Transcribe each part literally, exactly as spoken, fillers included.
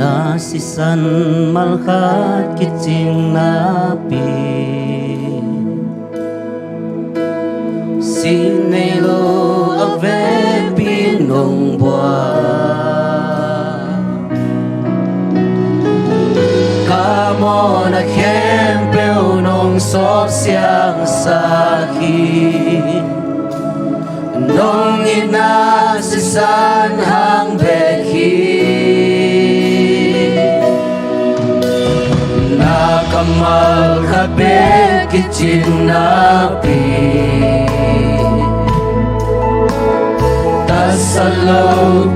Na sisan malkhat kicing napi, sin nei lo a vekpi nong buak. Ka mawhna khempeuh nong sawp siangsak hi. Nong itna sisan hang bek hi. Na kammal khat bek kicing napi, tasak lo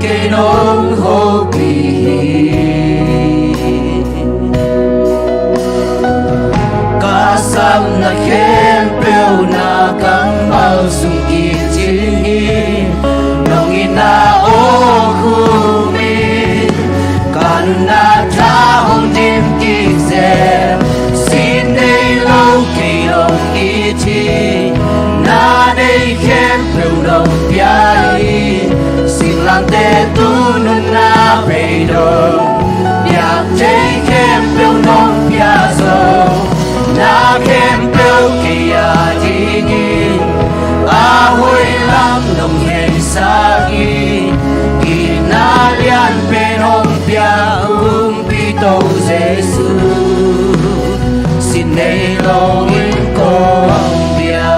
kei nong hopih hi. Ka sapna khempeuh na kammal sung kicing hi. Nong itna aw khum in, ka nunna tha hong dim kik zel. Sin nei lo kei nong it hi. Na nei khempeuh nong pia hi. Singlamteh tu nunna bei dong, biak thei khempeuh nong pia zo. Na khempeuh kei adingin a hoih lam nong heisak hi. Itna lianpen hong pia Kumpi To Jesu, sin nei lo in kong pia.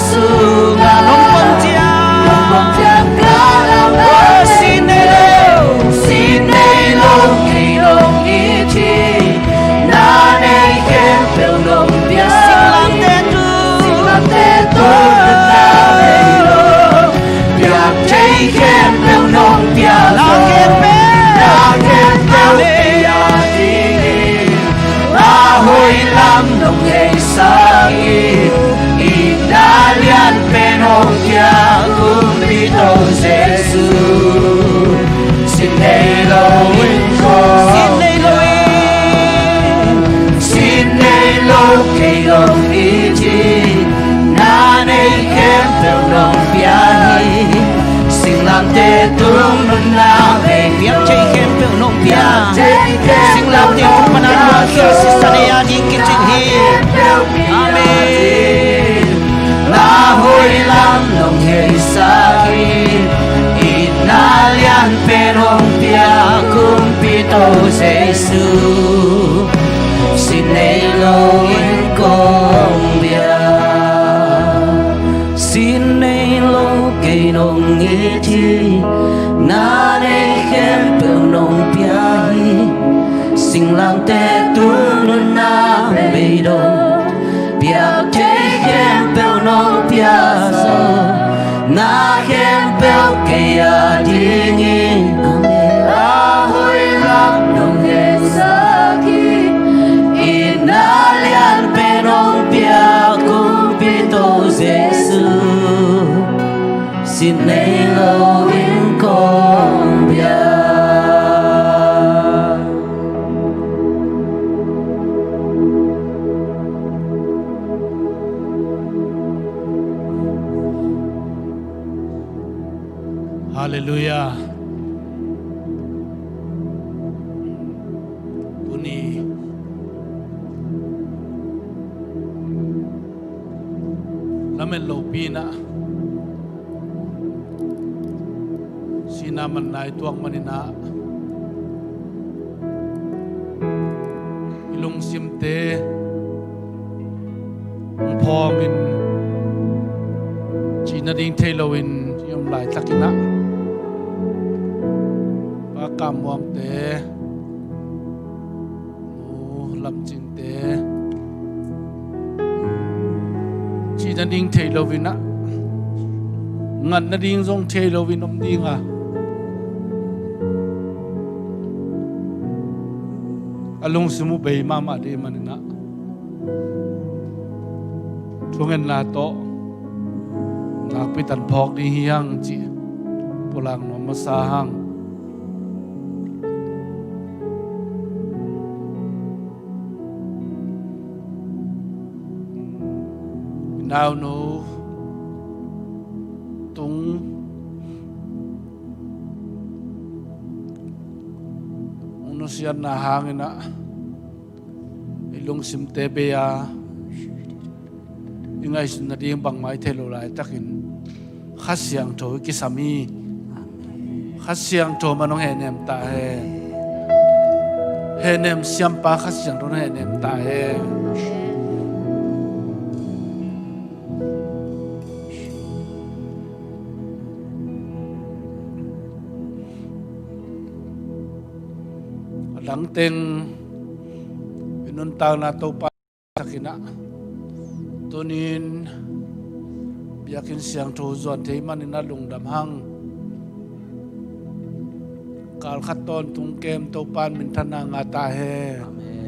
Sungah nong pom ciang, nong pom ciang ka lam ah, sin nei lo, sin nei lo kei nong it hi. Na nei khempeuh nong pia, singlamteh tung, singlamteh tung nunna bei lo, piak thei khempeuh nong pia, na khempeuh, na khempeuh kei a dingin a hoih lam nong heisak hi. Itna lianpen hong pia Kumpi Topa Jesu, sin nei lo in kong, sin nei lo in, sin nei lo kei nong it hi. Na nei khempeuh nong pia hi. Singlamteh tung nunna bei, piak thei khempeuh nong pia, singlamteh tung pan a nuakhia sisan ei a ding kicing hi. Amen. Na hoih lam nong heisak hi. Itna lianpen hong pia Kumpi Topa Jesu, sin nei lo in kong pia. Sin nei lo kei nong it hi. Na nei khempeuh nong pia hi. Singlamteh tung nunna bei dong, piak thei khempeuh nong pia zaw, na khempeuh kei a dingin a hoih lam nong heisak hi. Itna lianpen hong pia Kumpi Topa Jesu, sin nei lo in kong pia. Halleluiah. Tuni lamet lopi in ah, sihna manna i tuak manin ah, i lungsimte hong phawngin, cih nading thei loin i om laitakin ah, Pa Kam Muangte, Nu Lam Cingte, cih nading thei loin ah, ngat nading zong thei loin om ding a, a lungsim uh bei mahmah ding manin ah, thungetna tawh nakpi tan phawk ding hi hang cih pulak nuam masa hang. I naunu Tung hong nusiatna hangin ah, i lungsimte bei a, i ngaihsut nading bangmah i thei lo laitakin Kha Siangtho i kisam hi. Kha Siangtho man hong hehnem ta hen. Hehnem siampa Kha Siangtho hong hehnem ta hen. A dang teng i nuntakna Topa takin ah, tunin biakinn siangtho zuan thei manin ah lungdam hang. Kal khat tawntung kem Topa in minthanna ngah ta hen. Amen.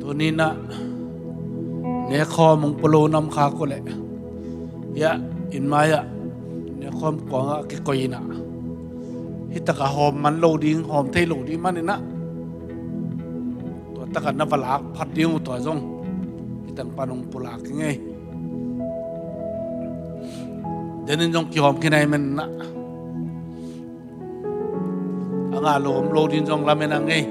Tunin ah nekhawm hong pua lo nam kha ko leh, hiah inn mai-ah nekhawm kuangah kikoih in ah, hih takah hawm man lo ding, hawm thei lo ding manin ah, tua takah na va lak phat ding uh, tua zong hih teng pan hong pulak hi ngei. Denin zong kihawm khin ahi manin ah, a ngah lo om lo ding zong lamen a ngei.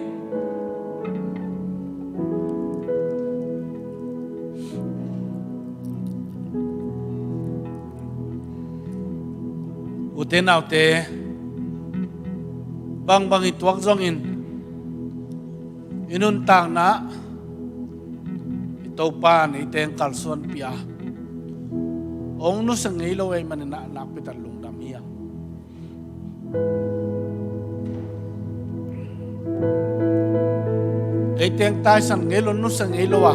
Ute naute, bangbang i tuak zongin, I nuntakna i Topa in eite hong kalsuanpih a, hong nusia ngei lo ahih manin ah nakpi tak lungdam hi hang. Eite hong taisan ngei lo, nusia ngei lo a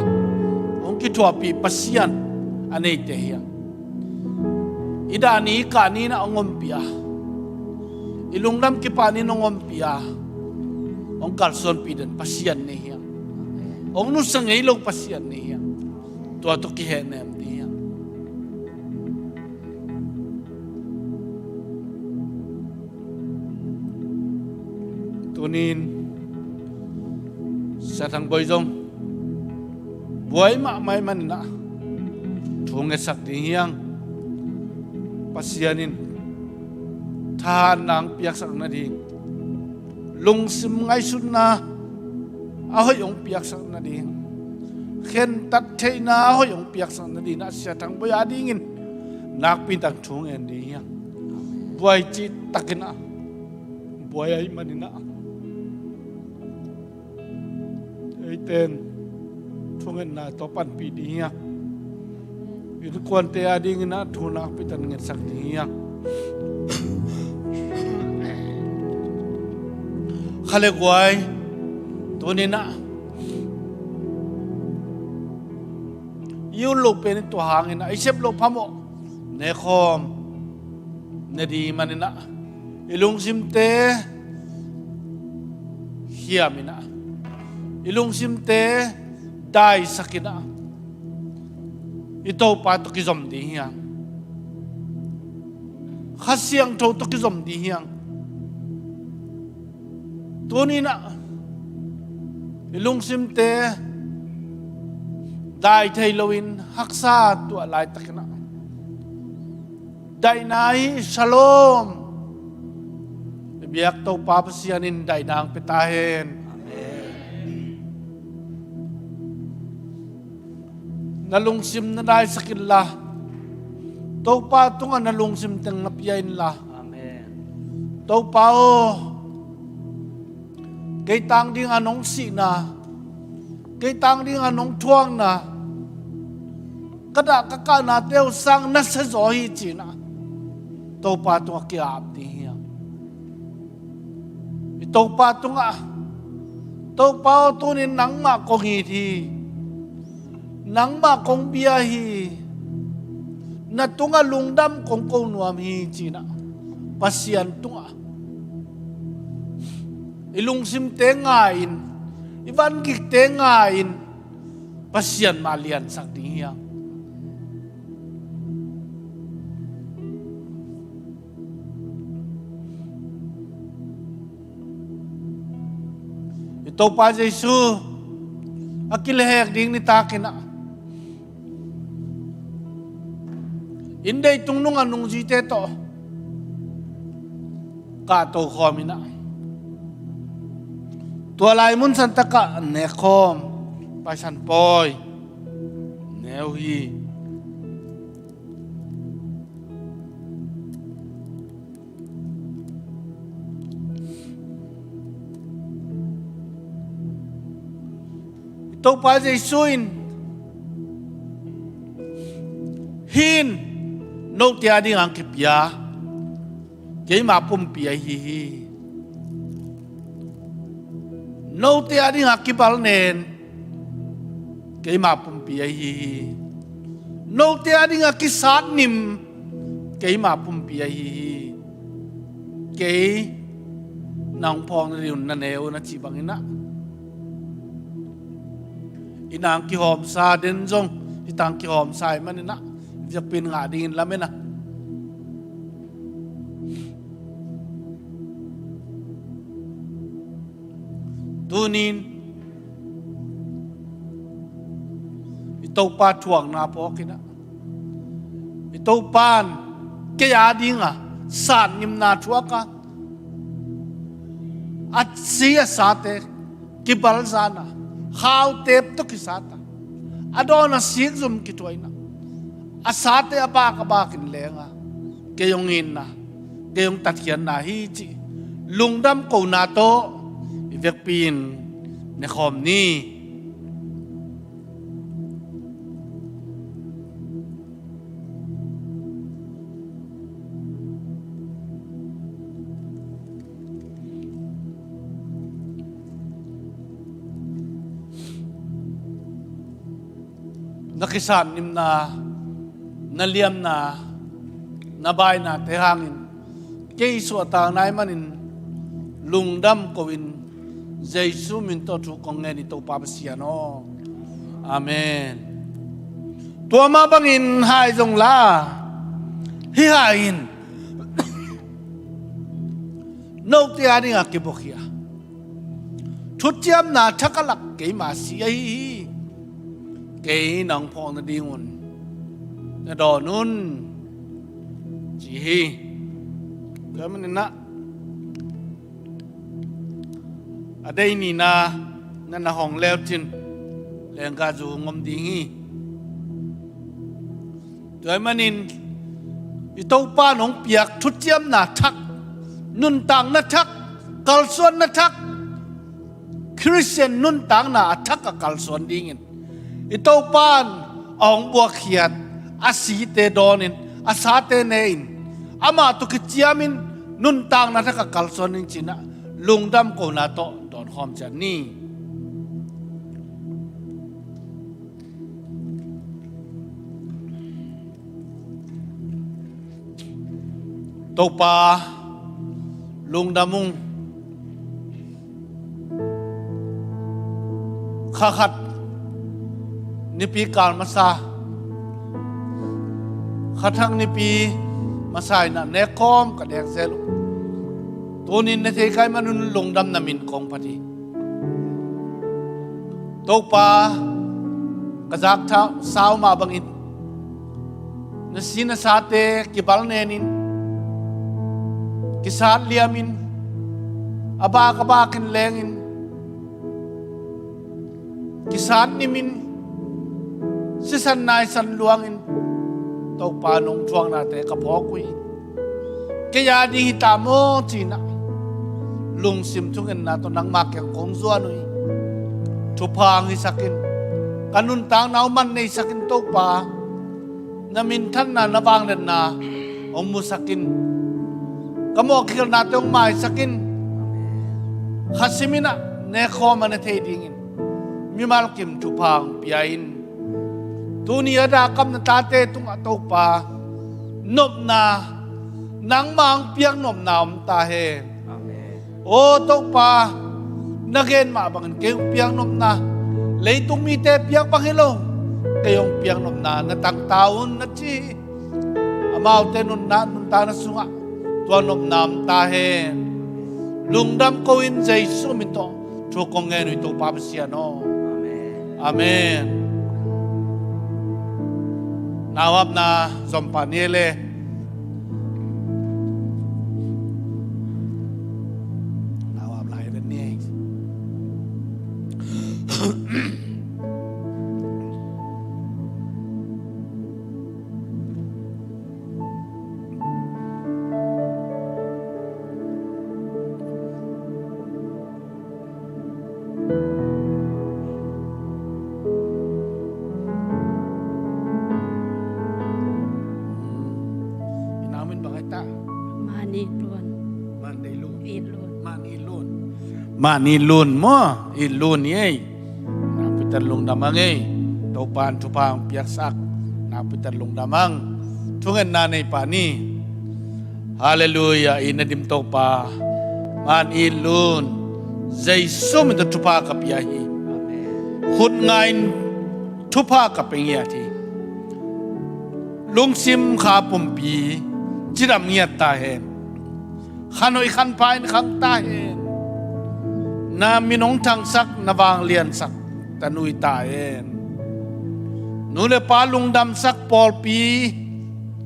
hong kithuahpih Pasian a neite hi hang. I dah ni i kah ni in ah hong ompih a, i lungdam kipah ni in hong ompih a, hong kalsuanpih den Pasian nei hi hang. Hong nusia ngei lo Pasian nei hi hang. Tua tawh kihehnem ding hi hang. Tuni in Sia Thang Bawi zong buai mahmah ahih manin ah thu ngetsak ding hi hang. Pasian in thahatna hong piaksak nading, lungsim ngaihsutna a hoih hong piaksak nading, khentat theihna a hoih hong piaksak nading ah Sia Thang Bawi adingin nakpi tak thu ngen ding hi hang. Buai cihtakin ah buai ahih manin ah eite in thungetna tawh panpih ding hi hang. Innkuante adingin ah thu nakpi tak ngetsak ding hi hang. Kha le guai, tuni in ah i ut loh pen in tua hangin ah i sep loh phamawh nekhawm na ding ahih manin ah i lungsimte hiam in ah, i lungsimte daisak in ah i Topa tawh kizom ding hi hang. Kha Siangtho tawh kizom ding hi hang. Tuni in ah i lungsimte dai thei loin haksa tuah laitakin ah, daihna hi, Shalom, i biak Topa Pasian in daihna hong pia ta hen. Amen. Na lungsim na daisak inla, Topa tungah na lungsim teng na pia inla. Amen. Topa aw, kei tang dingin nong sihna, kei tang dingin nong thuakna, ka dah ka kahnate uh sang nasia zaw hi ci-in ah Topa tungah ki-ap ding hi hang. I Topa tungah, Topa aw, tuni in nangmah kong it hi, nangmah kong bia hi, na tungah lungdam kong ko nuam hi ci-in ah Pasian tungah i lungsimte ngai-in, i vangikte ngai-in Pasian mah liansak ding hi hang. I Topa Jesu a kilehhek ding nitak in ah, inn deitung nungah nungzuite tawh kahto khawm in ah, tua lai mun santak ah nekkhawm Paisan Pawi ne uh hi. I Topa Jesu in, "Hih in note adingin kipia keima pumpi ahi hi. Note adingin kibalnen keima pumpi ahi hi. Note adingin kisatnim keima pumpi ahi hi. Kei nang phawk nading un na ne un," a cih bangin ah, i nang kihawmsa den zong i tang kihawmsa ahih manin ah, i biakpi in ngah dingin lamen a. Tuni in i Topa thuakna phawk in ah, i Topa in kei adingin satnimna thuak a, a si a sate kibalzan a, khautep tawh kisat a, a dawn a sikzum kithuah in ah, a sate a bak a bakin leng a, "Kei hong itna, kei hong tatkhiatna hi," cih lungdam kona tawh i vekpi in nekhawm ni. Na kisat nimna, na liamna, na bainate hangin kei suahtak nai manin lungdam ko-in Jesu min tawh thu kong ngen hi, Topa Pasian aw. Amen. Tua mah bangin hai zong la, hih hai in note a dingah kibuakhia thuciamna thak a lak keima si ahi hi. Kei nang phawk nadingun na dawn un, ci hi. Tua maninah a dei nina na na hong leucin lenggazu ngom ding hi. Tua ahih manin i Topa in hong piak thuciamna thak, nuntakna thak, kalsuanna thak, Khristian nuntakna a thak a kalsuan dingin i Topa in a hong buakkhiat a site dawnin, a sate ne-in, amah tawh kiciamin nuntakna thak a kalsuan ding cinah lungdam kona tawh dawnkhawm ciat ni. Topa, lungdam ung. Kha khat nipi kal masa, kha thak nipi masa inah nekhawm ka nek zel uh. Tunin na thei kai manun lungdam na min kong phat hi. Topa, ka zakthau sau mah bangin na si na sate kibal nenin, kisat liamin, a bak a bakin lengin, kisat nimin, sisan naisan luangin, Topa, nong thuaknate ka phawk uh hi. Kei a ding hi ta maw cinah lungsim thungetna tawh nangma kiang kong zuan uh hi. Thupha hong hisakin, ka nuntakna uh man neisakin Topa, na minthanna, na vangliatna hong musakin, ka mawhkikhelnate hong maisakin, kha siminah nekhawm a na thei dingin mimal kim thupha hong pia in. Tuni a dak a om na tate tungah Topa, nopna, nangmah hong piak nopna om ta hen. Amen. Aw Topa, na gen mah bangin kei hong piak nopna, leitung mite piak bang hi lo, kei hong piak nopna na tangta un na ci hi. Amaute nunna, nuntakna sungah tua nopna om ta hen. Lungdam ko-in Jesu min tawh thu kong ngen uh hi, Topa Pasian aw. Amen. Amen. Nauhapna zom pah ni ei le. Nauhap lai ven ni ei. I nau min bang ai ta? Man It Lun. Man Dei Lun. It Lun. Man It Lun. Man It Lun maw? It Lun hi ei. Nakpi takin lungdam hang ei. Topa in thupha hong piaksak. Nakpi takin lungdam hang. Thungetna nei pah ni. Halleluiah, i na dim Topa. Man It Lun, Jesu min tawh thupha ka pia hi. Khut nga-in thupha ka pia ngiat hi. Lungsim kha pumpi cidam ngiat ta hen. Khan hoih khan pha in khang ta hen. Na min hong thangsak, na vangliansak ta nui ta hen. Nu le pa lungdamsak pawlpi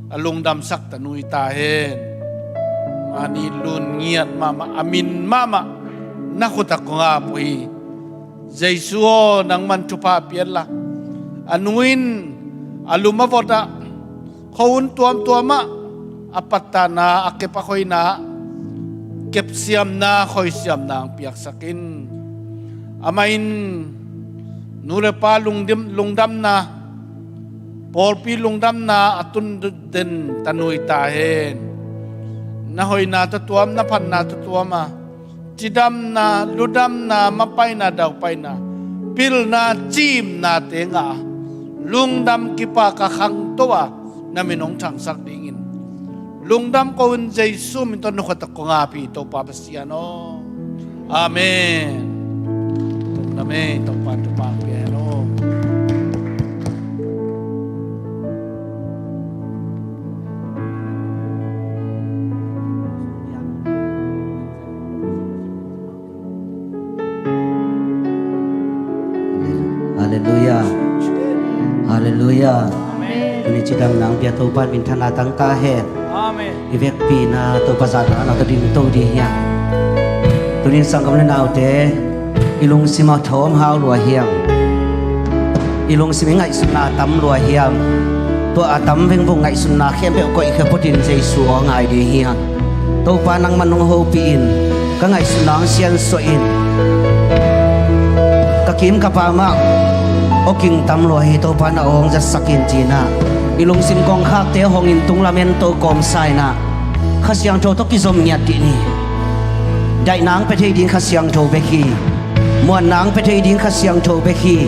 a lungdamsak ta nui ta hen. Man It Lun ngiat mahmah, a min mahmah na khut ah kong ap uh hi. Jesu aw, nangman thupha pia inla, a nu in a lum a vot ah, khuahun tuamtuam ah a pattahna, a kep a khoina, kepsiamna, khoisiamna hong piaksak in. Amah in nu le pa lungdam, lungdamna, pawlpi lungdamna a tun den ta nuam ta hen. Na hoihna tawh tuam, na phatna tawh tuam a, cidamna, ludamna, mapaina, daupaina, pilna, cimna te ngah a, lungdam kipak a khangto a, na min hong thangsak dingin lungdam ko un, Jesu min tawh na khuatak kong api Topa Pasian aw. Amen. Lungdam ei, Topa, Topa pia hen aw. Halleluiah. Halleluiah. Amen. Tuni cidamna hong pia Topa in minthanna tang ta hen. Amen. I vekpi-in ah Topa zahtakna tawh dingto ding hi hang. Tuni sanggam le naute, i lungsim a thawm hau lua hiam? I lungsim i ngaihsutna a tam lua hiam? Tua a tam vengvung ngaihsutna khempeuh koihkhia photin Jesu aw ngai ding hi hang. Topa nangman hong hopih in, ka ngaihsutna hong siansuah in, ka kim ka pam ah aw ging tam lua hi, Topa na aw hong zatsak in ci-in ah, i lungsim kongkhakte hong in tung lamento kawmsa in ah, Kha Siangtho tawh kizom ngiat dih ni. Daihna hong pia thei ding Kha Siangtho bek hi. Muanna hong pia thei ding Kha Siangtho bek hi.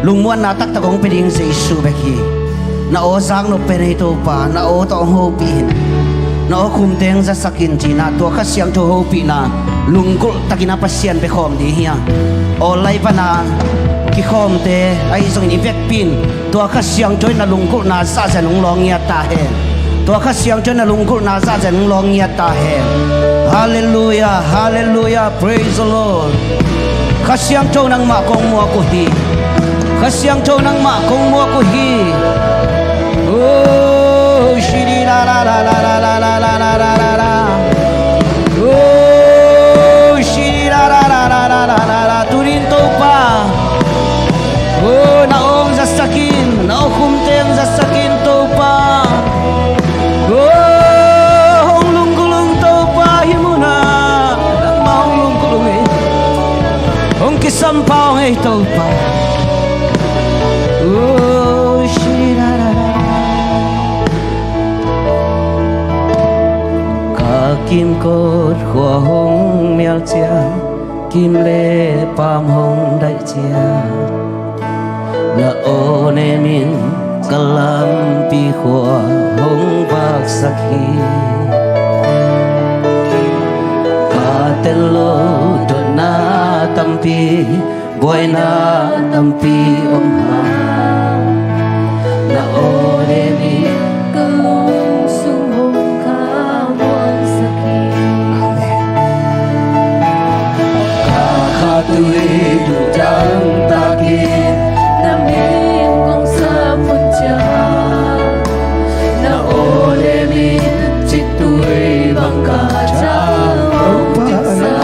Lungmuanna taktak hong pia ding Jesu bek hi. Na aw zak nop pen ei Topa, na aw tawh hong hopih in. Na aw khumte hong zatsak in ci-in ah, tua Kha Siangtho hopihna lunggulh takin a Pasian bia khawm ding hi hang. Aw lai pana kikhawmte ahi zongin i vekpi-in tua Kha Siangtho in na lunggulhna zahzen hong lawng ngiat ta hen. Tua Kha Siangtho in na lunggulhna zahzen hong lawng ngiat ta hen. Halleluiah, halleluiah, praise the Lord. Kha Siangtho nangmah kong muak uh hi. Kha Siangtho nangmah kong muak uh hi. Oh, shidi la la la. Oh, shidi la la. Tunin Topa, oh, na aw hong zatsak in, na aw khumte hong zatsak in Topa. Oh, hong lunggulh ung Topa, hih munah nangmah hong lunggulh ung ei. Hong kisampha ung ei Topa. Oh, shirarara. Ka kimkot khua hong mial ciang, kim le paam hong daih ciang, na aw nem in ka lampi khua hong vaksak hi. Ka tel lo dotna tampi, buaina tampi om hang, na aw nem in ka lungsung hong khamuansak hi. Amen. Ka khattui duhdang takin na min kong sap hun ciang, na aw nem in cittui bang ka tha hong dingsa.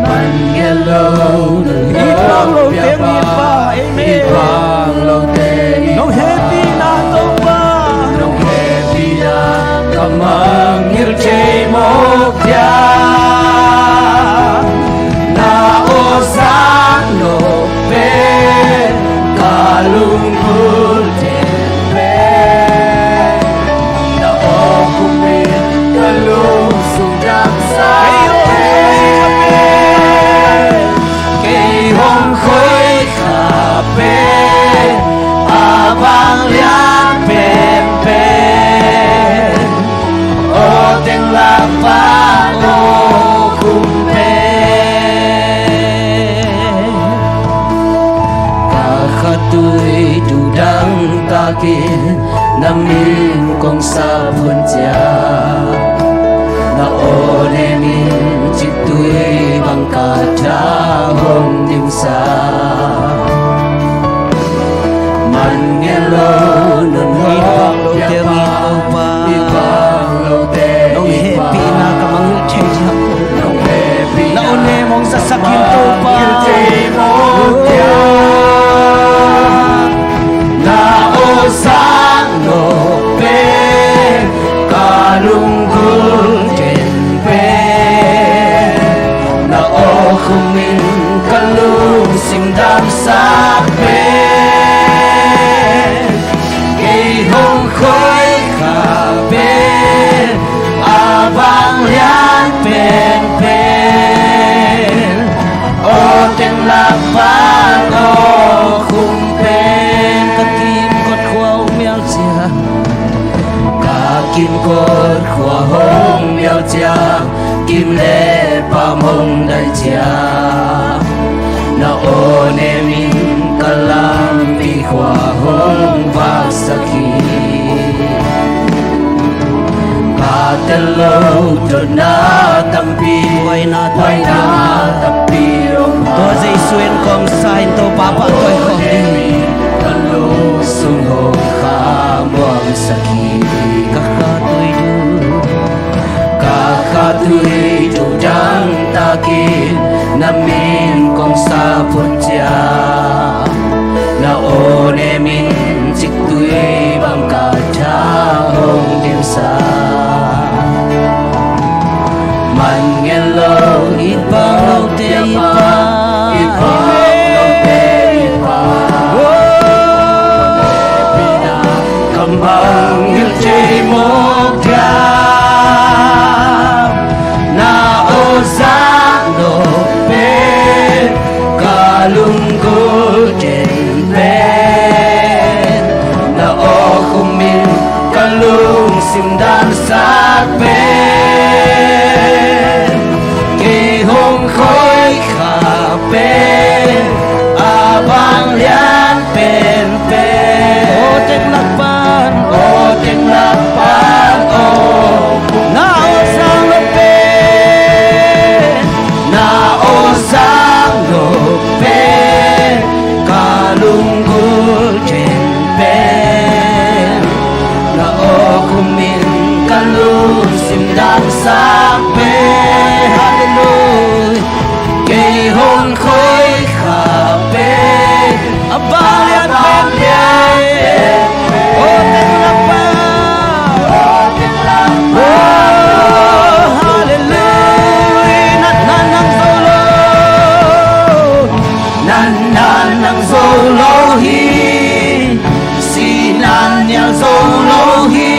Man ngial lo nong hawlpiak pa, i bang lote, nong hehpihna Topa, nong hehpihna ka mangngilh thei mawk diam. Na aw zak nop pen ka lunggulh den pen, na aw khum in ka lungsung damsak pen, kei hong khoih kha pen, a vanglian penpen, aw teng lakpa aw khum pen. Ka khattui duhdang takin na min kong sap hun ciang, na aw nem in cittui bang ka tha hong dingsa. Man ngial lo nong hawlpiak pa, i bang lote, nong hehpihna ka mangngilh thei diam? Na aw nem hong zatsak in Topa. Na aw zak nop pen ka lunggulh den pen, na sak pen, kei hong khoih kha pen, a vanglian penpen, aw teng lak pan aw khum pen. Ka kimkot khua hong mial ciang, ka kimkot khua hong mial ciang, kim le pam hong dai ciang, na aw nemin ka lampi khua hong vaksak hi. Ka tel lo dotna tampi, buaina tampi, buaina tampi om. Tua Jesu in kong sa in, Topa pahtawi khawm ding. Ka lungsung hong khamuangsak hi. Ka khatui duh, ka khatui duh dangtakin na min kong sa phot ciang, na aw nemin ciktui bang ka tha hong dimsak. Man ngen lo i pau lote i pa, i pau lote i pa. Oh, ka mangngilh thei mawk diam, na aw zak nop pen ka lunggulh den pen, na aw khumin ka lungsim damsak pen, kei hong khoih kha pen, a vanglian penpen, aw teng lak pan, aw teng lak pan aw, na aw zak nop pen, na aw zak nop pen, ka lunggulh den pen, na aw khumin ka lungsim damsak pen. Halleluiah. Kei hong khoih kha pen, a vanglian penpen, aw teng lak pan, aw teng lak pan. Oh, halleluiah. Natna nang zo lo, natna nang zo lo hi. Sihna nial zo lo hi.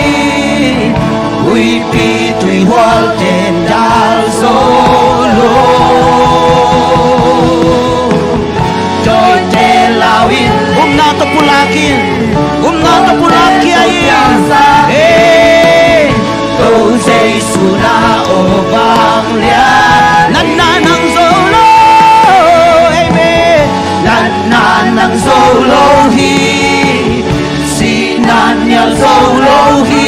Huipi tuihual ten dal zo lo. Dawite lau in, upna tawh pulak in, upna tawh pulak khia in. Hey. Ko Jesu na aw vanglian, natna nang zo lo. Amen. Natna nang zo lo hi. Sihna nial zo lo hi.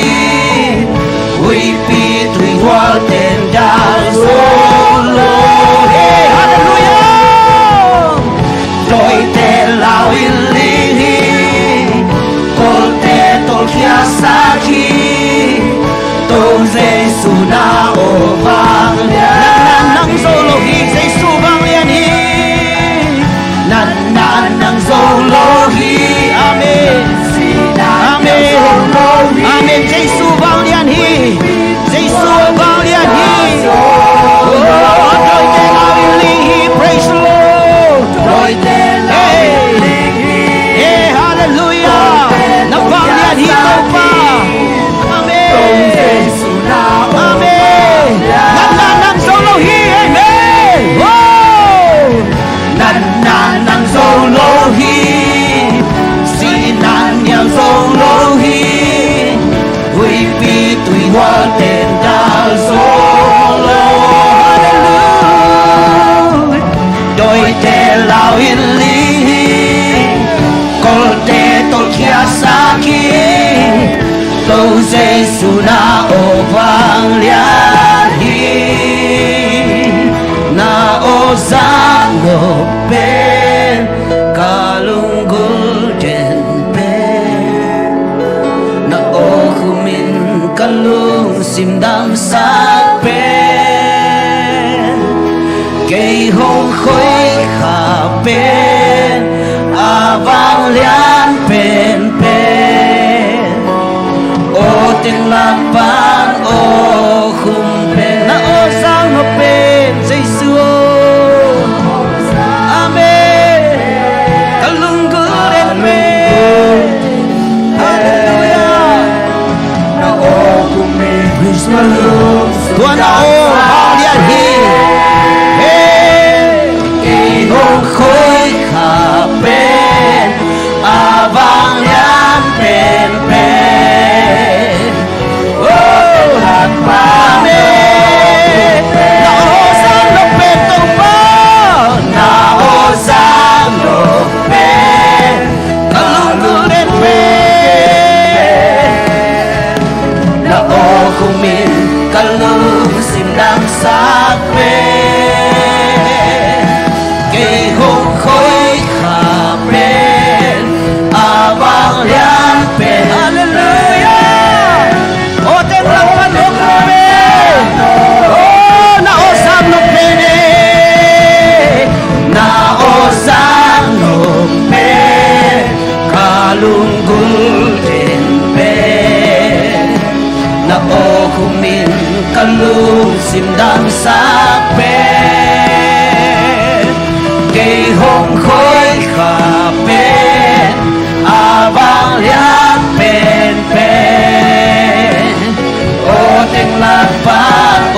Huipi tuihual ten dal zo lo. Hey, halleluiah. Dawite lau in ling hi. Kolte tolkhiasak hi. To Jesu na aw vanglian, natna nang zo lo hi. Jesu vanglian hi. Natna nang zo lo hi. Amen. Amen. Amen. Jesu vanglian hi. Jesu vanglian hi. Oh, dawite lau in ling hi. Praise the Lord. Hey. Hey, halleluiah. Na vanglian hi Topa. Amen. Amen. Natna nang zo lo hi. Amen. Oh. Natna nang zo lo hi. Sihna nial zo lo hi. Huipi tuihual ten dal zo lo. Halleluiah. Dawite lau in ling hi. Kolte tolkhiasak hi. To Jesu na aw vanglian hi. Na aw zak nop pen, ka lunggulh den pen, na aw khumin ka lungsim damsak pen, kei hong khoih kha pen, a vanglian penpen, aw teng lak pan aw khum pen, na aw zak nop pen, Jesu aw. Amen. Lunggulh den pen na aw khum in ka lungsim damsak pen, kei hong khoikha pen, a vanglian penpen aw teng lakpa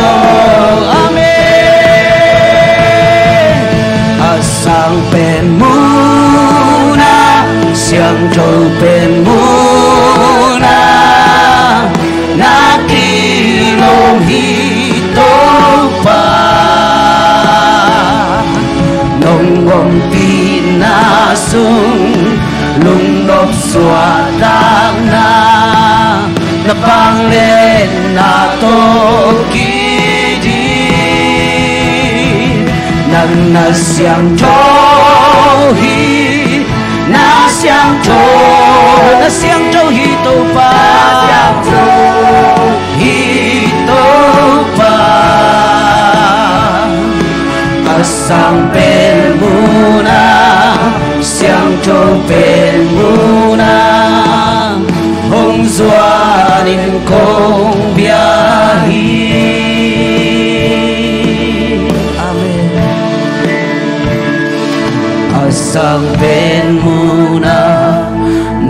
aw. Amen. A sang pen muna, siangtho pen muna, na kilawm hi Topa. Nong ompihna sung lungnop suahtakna, na vanglianna tawh kidin. Nang na siangtho hi, na siangtho, na siangtho hi Topa, siangtho hi Topa. A sang pen muna, siangtho pen muna, hong zuanin kong bia hi. Amen. A sang pen muna,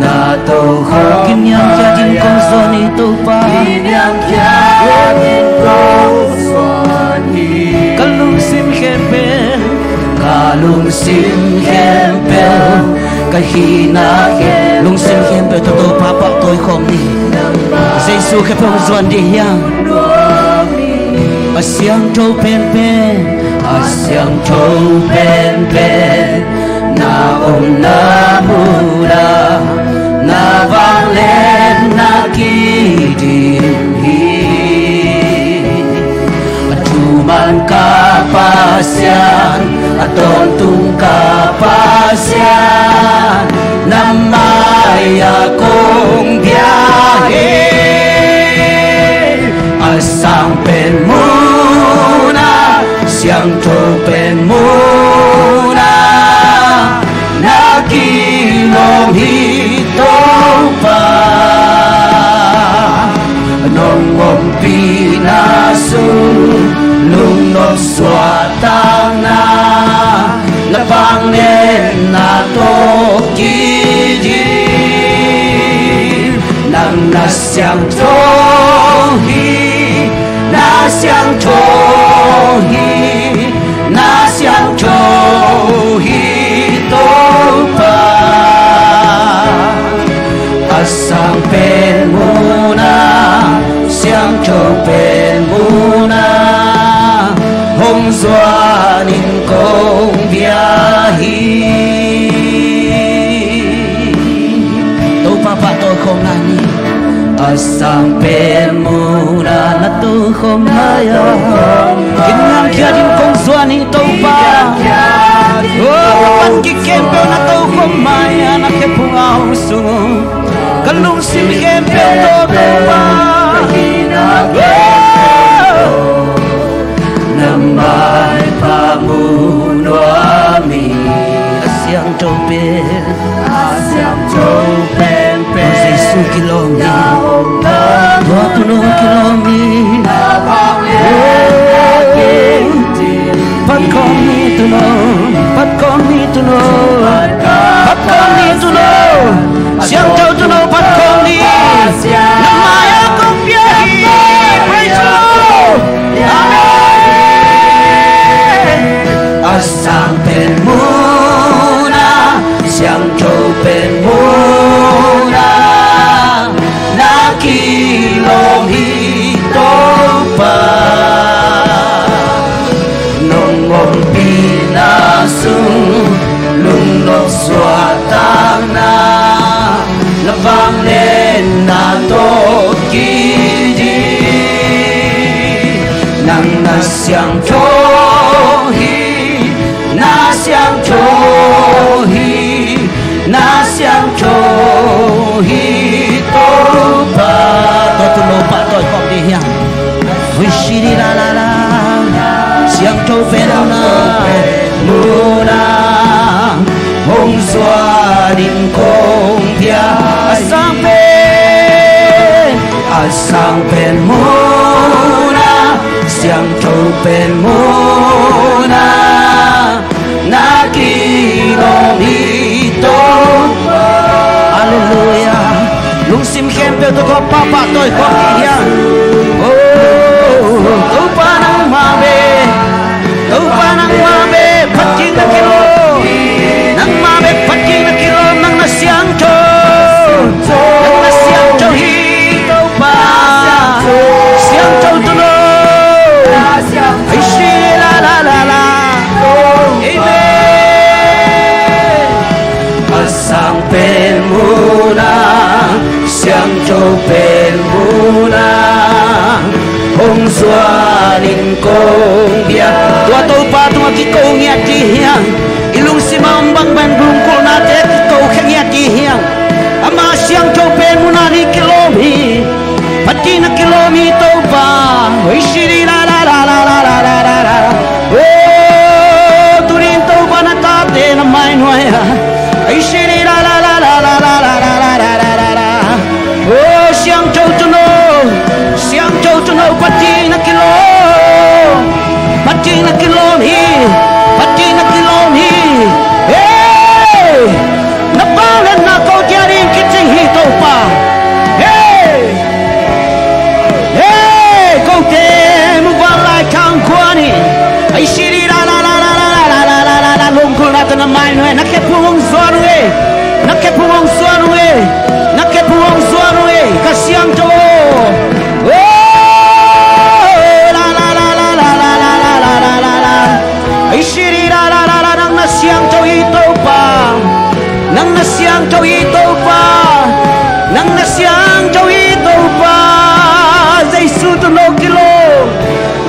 na tokhawm. Kiniamkhiat in kong zuan hi Topa. Kiniamkhiat in kong zuan hi. Ka lungsim khempeuh, ka lungsim khempeuh, ka hihna khempeuh, lungsim khempeuh tawh Topa pahtawi khawm ni. Jesu khempeuh hong zuan dih hiam? A siangtho penpen, a siangtho penpen, na omna muna, na vanglianna kidim hi. A thuman ka Pasian, a tawntung ka Pasian, na mai-ah kong bia hi. A sang pen muna, siangtho pen muna, na kilawm hi Topa. Nong ompihna sung lungnop suahtakna, na vanglianna tawh kidin. Nang na siangtho hi, na siangtho hi, na siangtho hi Topa. A sang pen muna, siangtho pen muna, hong zuanin kong bia hi. Topa pahtawi khawm lai ni. A sang pen muna, na tokhawm lai-ah, kiniamkhiat in kong zuan hi Topa. Oh, ka pan kikhempeuh na tokhawm mai-ah, na khephung a hong sung uh. Ka lungsim khempeuh tawh Topa, oh, na maipha mu nuam hi. A siangtho pen, a siangtho penpen, Jesu kilawm hi. Tua tun hong kilawm hi. Phat khawm ni tun aw, phat khawm ni tun aw, phat khawm ni tun aw. Siangtho tun aw, phat khawm ni. Na mai-ah kong bia hi. Praise the Lord. Amen. A sang pen muna, siangtho pen muna, na kilawm hi Topa. Nong ompihna sung lungnop suahtakna, na vanglianna tawh kidin. Nang na siangtho hi, na siangtho hi, na siangtho hi Topa. Tua tun lo pahtawi khawm dih hiam? Hui, si di la la la. Siangtho pen muna, muna, hong zuanin kong bia A sang pen munah, siangtho pen munah, na kilawm hi Topa. Halleluiah. Lungsim khempeuh tawh Topa pahtawi khawm dih hiam? Oh, Topa nangmah bek, Topa nangmah bek phat ding na kilawm. Nangmah bek phat ding na kilawm, nang na siangtho. Nang na siangtho hi Topa. Siangtho tuuno. Ai shi la la la la. Amen. A sang pen munah, siangtho pen munah, hong zuanin kong bia. Tua Topa tungah kiko ngiat dih hiam? I lungsim a om bangbang lunggulhnate kiko khia ngiat dih hiam? Amah siangtho pen munah ni kilawm hi. Phat ding na kilawm hi Topa. Oi, shiri la la la la. Oh, tuni in Topa na tate na mainuai a. Oi, shiri la la la. Oh, siangtho tuuno, siangtho tuuno, phat ding na kilawm. Phat ding na kilawm hi. Phat ding na kilawm hi. Hey! Na vangliatna ko dia ding kicing hi Topa. Hey! Hey! Kote mu vanlai khang khua ni. Ai shiri la la la. Lunggulhnate na mainuai, na khephung hong zuan uh e. Na khephung hong zuan uh e. Na khephung hong zuan uh e. Ka siangtho. Oh, la la la. Ai shiri la la la la, nang na siangtho hi Topa. Nang na siangtho hi Topa. Nang na siangtho hi Topa. Jesu tuuno kilawm.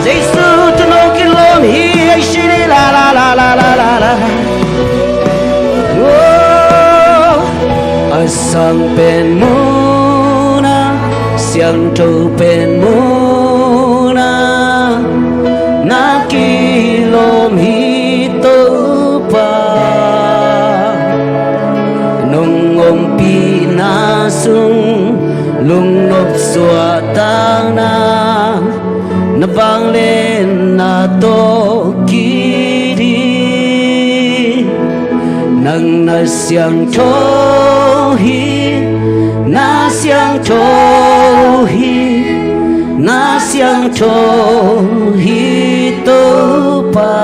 Jesu tuuno kilawm hi. Ai shiri la la la. Oh, a sang pen munah, siangtho pen munah, na kilawm hi Topa. Nong ompihna sung lungnop suahtakna, na vangliatna tawh kiding. Nang na siangtho hi, na siangtho hi, na siangtho hi Topa.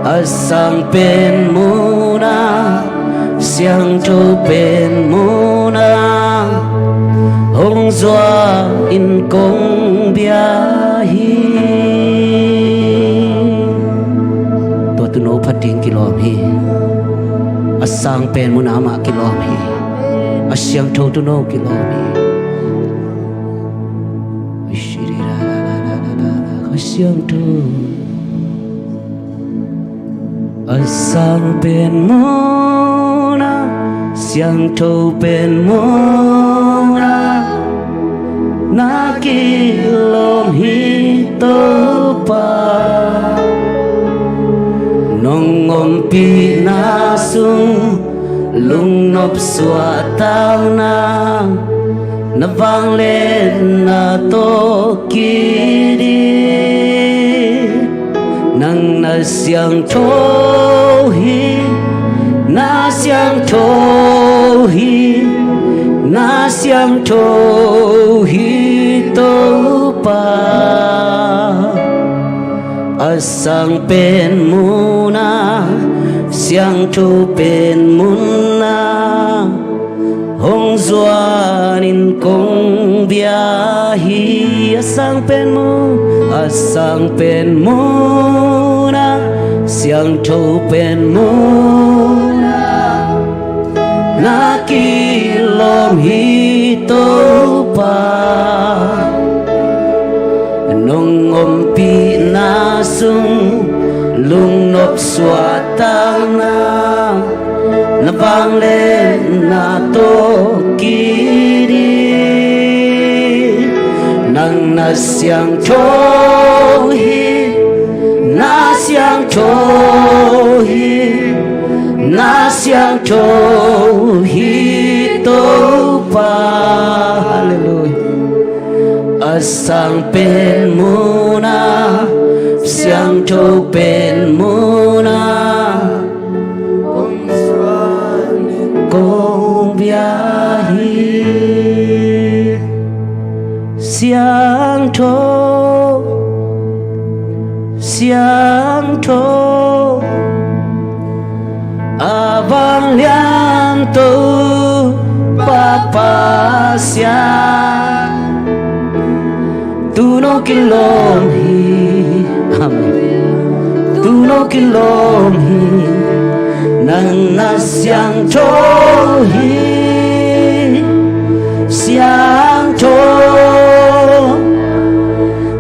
A sang pen munah, siangtho pen munah, hong zuanin kong bia hi. Tua tuuno phat ding kilawm hi. A sang pen munah amah kilawm hi. A siangtho tuuno kilawm hi. A siangtho. A sang pen munah, siangtho pen munah, na kilawm hi Topa. Nong ompihna sung lungnop suahtakna, na vangliatna tawh kiding. Nang na siangtho hi, na siangtho hi, na siangtho hi Topa. A sang pen munah, siangtho pen munah, hong zuanin kong bia hi. A sang pen mu, a sang pen munah, siangtho pen munah, na kilawm hi Topa. Nong ompihna sung lungnop suahtakna, na vangliatna tawh kiding. Nang na siangtho hi, na siangtho hi, na siangtho hi Topa. Halleluiah. A sang pen mun ah, siangtho pen mun ah, kong bia hi. Siangtho, siangtho, a vanglian Topa Pasian, tu nong kilawm hi. Amen. Tu nong kilawm hi. Nang na siangtho hi. Siangtho,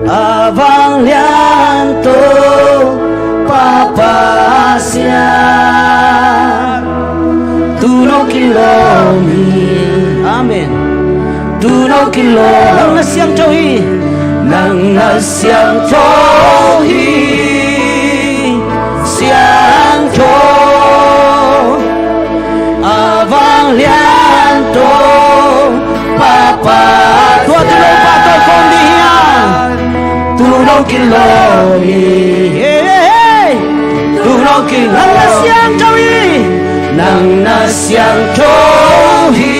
a vanglian Topa Pasian, tu nong kilawm hi. Amen. Tu nong kilawm. Nang na siangtho hi. Nang na siangtho hi. Siangtho, a vanglian Topa Pasian, tua tu nong pahtawi khawm ding hi a. Tu nong kilawm hi. Hey, hey, hey. Tu nong kilawm. Nang na siangtho hi. Nang na siangtho hi.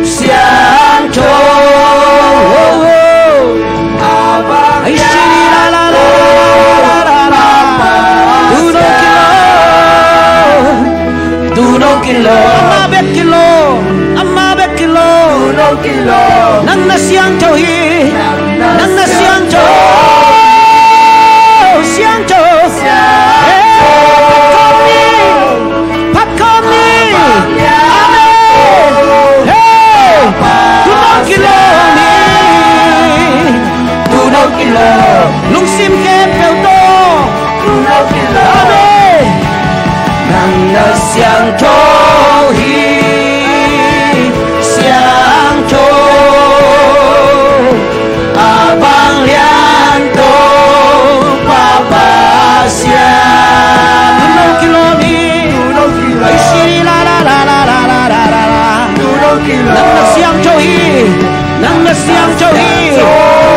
Siangtho. Ai, shi, la, la, la. Tu nong kilawm. Tu nong kilawm. Amah bek kilawm. Amah bek kilawm. Tu nong kilawm. Nang na siangtho hi. Nang na siangtho. Siangtho. Hey, phat khawm ni. Phat khawm ni. Amen. Hey, tu nong kilawm hi. Tu nong kilawm. Lungsim khempeuh tawh. Tu nong kilawm. Amen. Nang na siangtho hi. Siangtho, a vanglian Topa Pasian, tu nong kilawm hi. Tu nong kilawm. Ai, shi, la, la, la. Tu nong kilawm. Nang na siangtho hi. Nang na siangtho hi.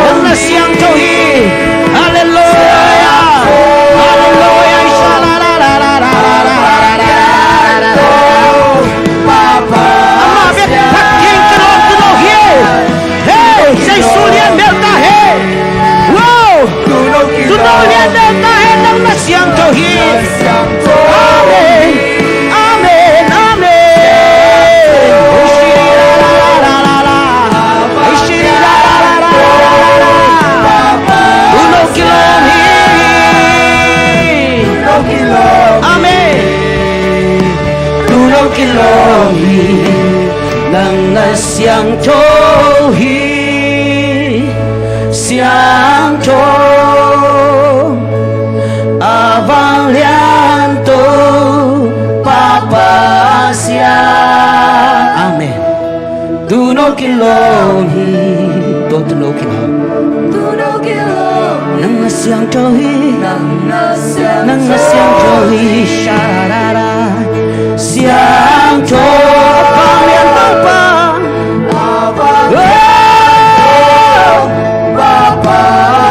Nang na siangtho hi. Halleluiah. Halleluiah. Ai, sha, la, la, la. Amah bek phat ding kilawm, kilawm hi. Hey, Jesu lian bel ta hen. Wow. Tu nong lian bel ta hen, nang na siangtho hi. Amen. Amen. Amen. Tu nong kilawm hi. Amen. Tu nong kilawm hi. Nang na siangtho hi. Siangtho, a vanglian Topa Pasian. Amen. Tu nong kilawm hi. Tua tu nong kilawm. Tu nong kilawm. Nang na siangtho hi. Nang na siangtho. Nang na siangtho hi. Sha, ra, ra. Siangtho, a vanglian Topa.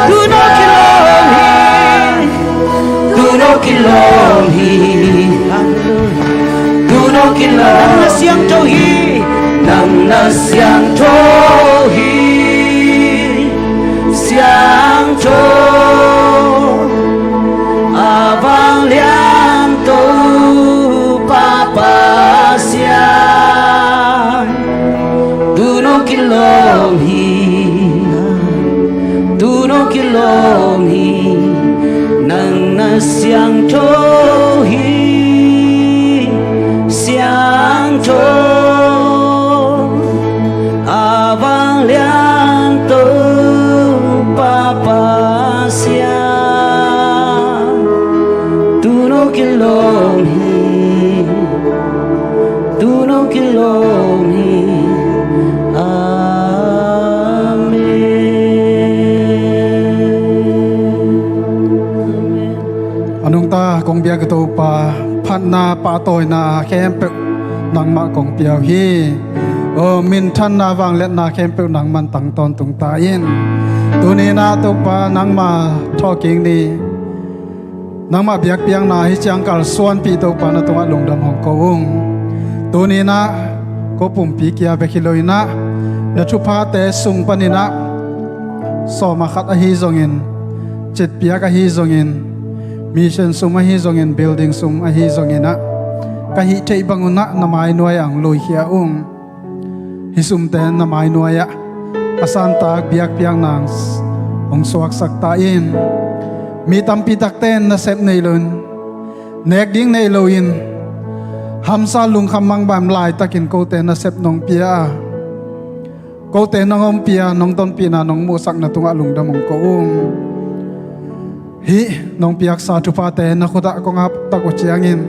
Tu nong kilawm hi. Tu nong kilawm hi. Tu nong kilawm. Nang na siangtho hi. Nang na siangtho hi. Siangtho, a vanglian Topa Pasian, tu nong kilawm hi. Tu nong kilawm hi. Nang na siangtho hi. Siangtho, a vanglian Topa Pasian, tu nong kilawm hi. Tu nong kilawm hi. Amen. A nungta kong biak Topa, phatna pahtawina khempeuh nangmah kong pia uh hi. Aw minthanna vangliatna khempeuh nangman tang tawntung ta in. Tuni-in ah Topa nangma thawhkik ni, nangmah biakpiakna hih ciangkal suanpih Topa na tungah lungdam hong ko ung. Tuni-in ah ko pumpi kia bek hi lo-in ah na thuphate sung panin ah sawm ah khat ahi zongin, citpiak ahi zongin, mission sum ahi zongin, building sum ahi zongin ah ka hih theih bangun ah na mainuai ah hong luikhia ung. Hih sumte na mainuai ah a santak biakpiakna hong suaksak ta in. Mi tampi takte nasep nei loin, nek ding nei loin, hamsa lungkham mangbang laitakin kote nasep nong pia a, kote nong ompih a, nong tonpihna nong muhsak na tungah lungdam hong ko ung. Hih nong piaksa thuphate na khutah kong aptak uh ciangin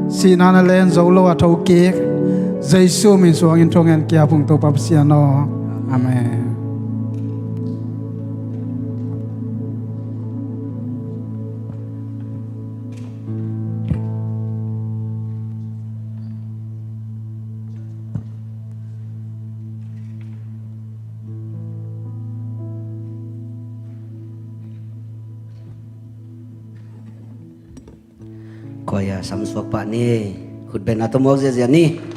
sihna na len zo lo a thokik Jesu min suangin thungen kiap ung Topa Pasian aw. Amen. Koi a sam suak pah ni. Khutbetna tawh muak ziazia ni.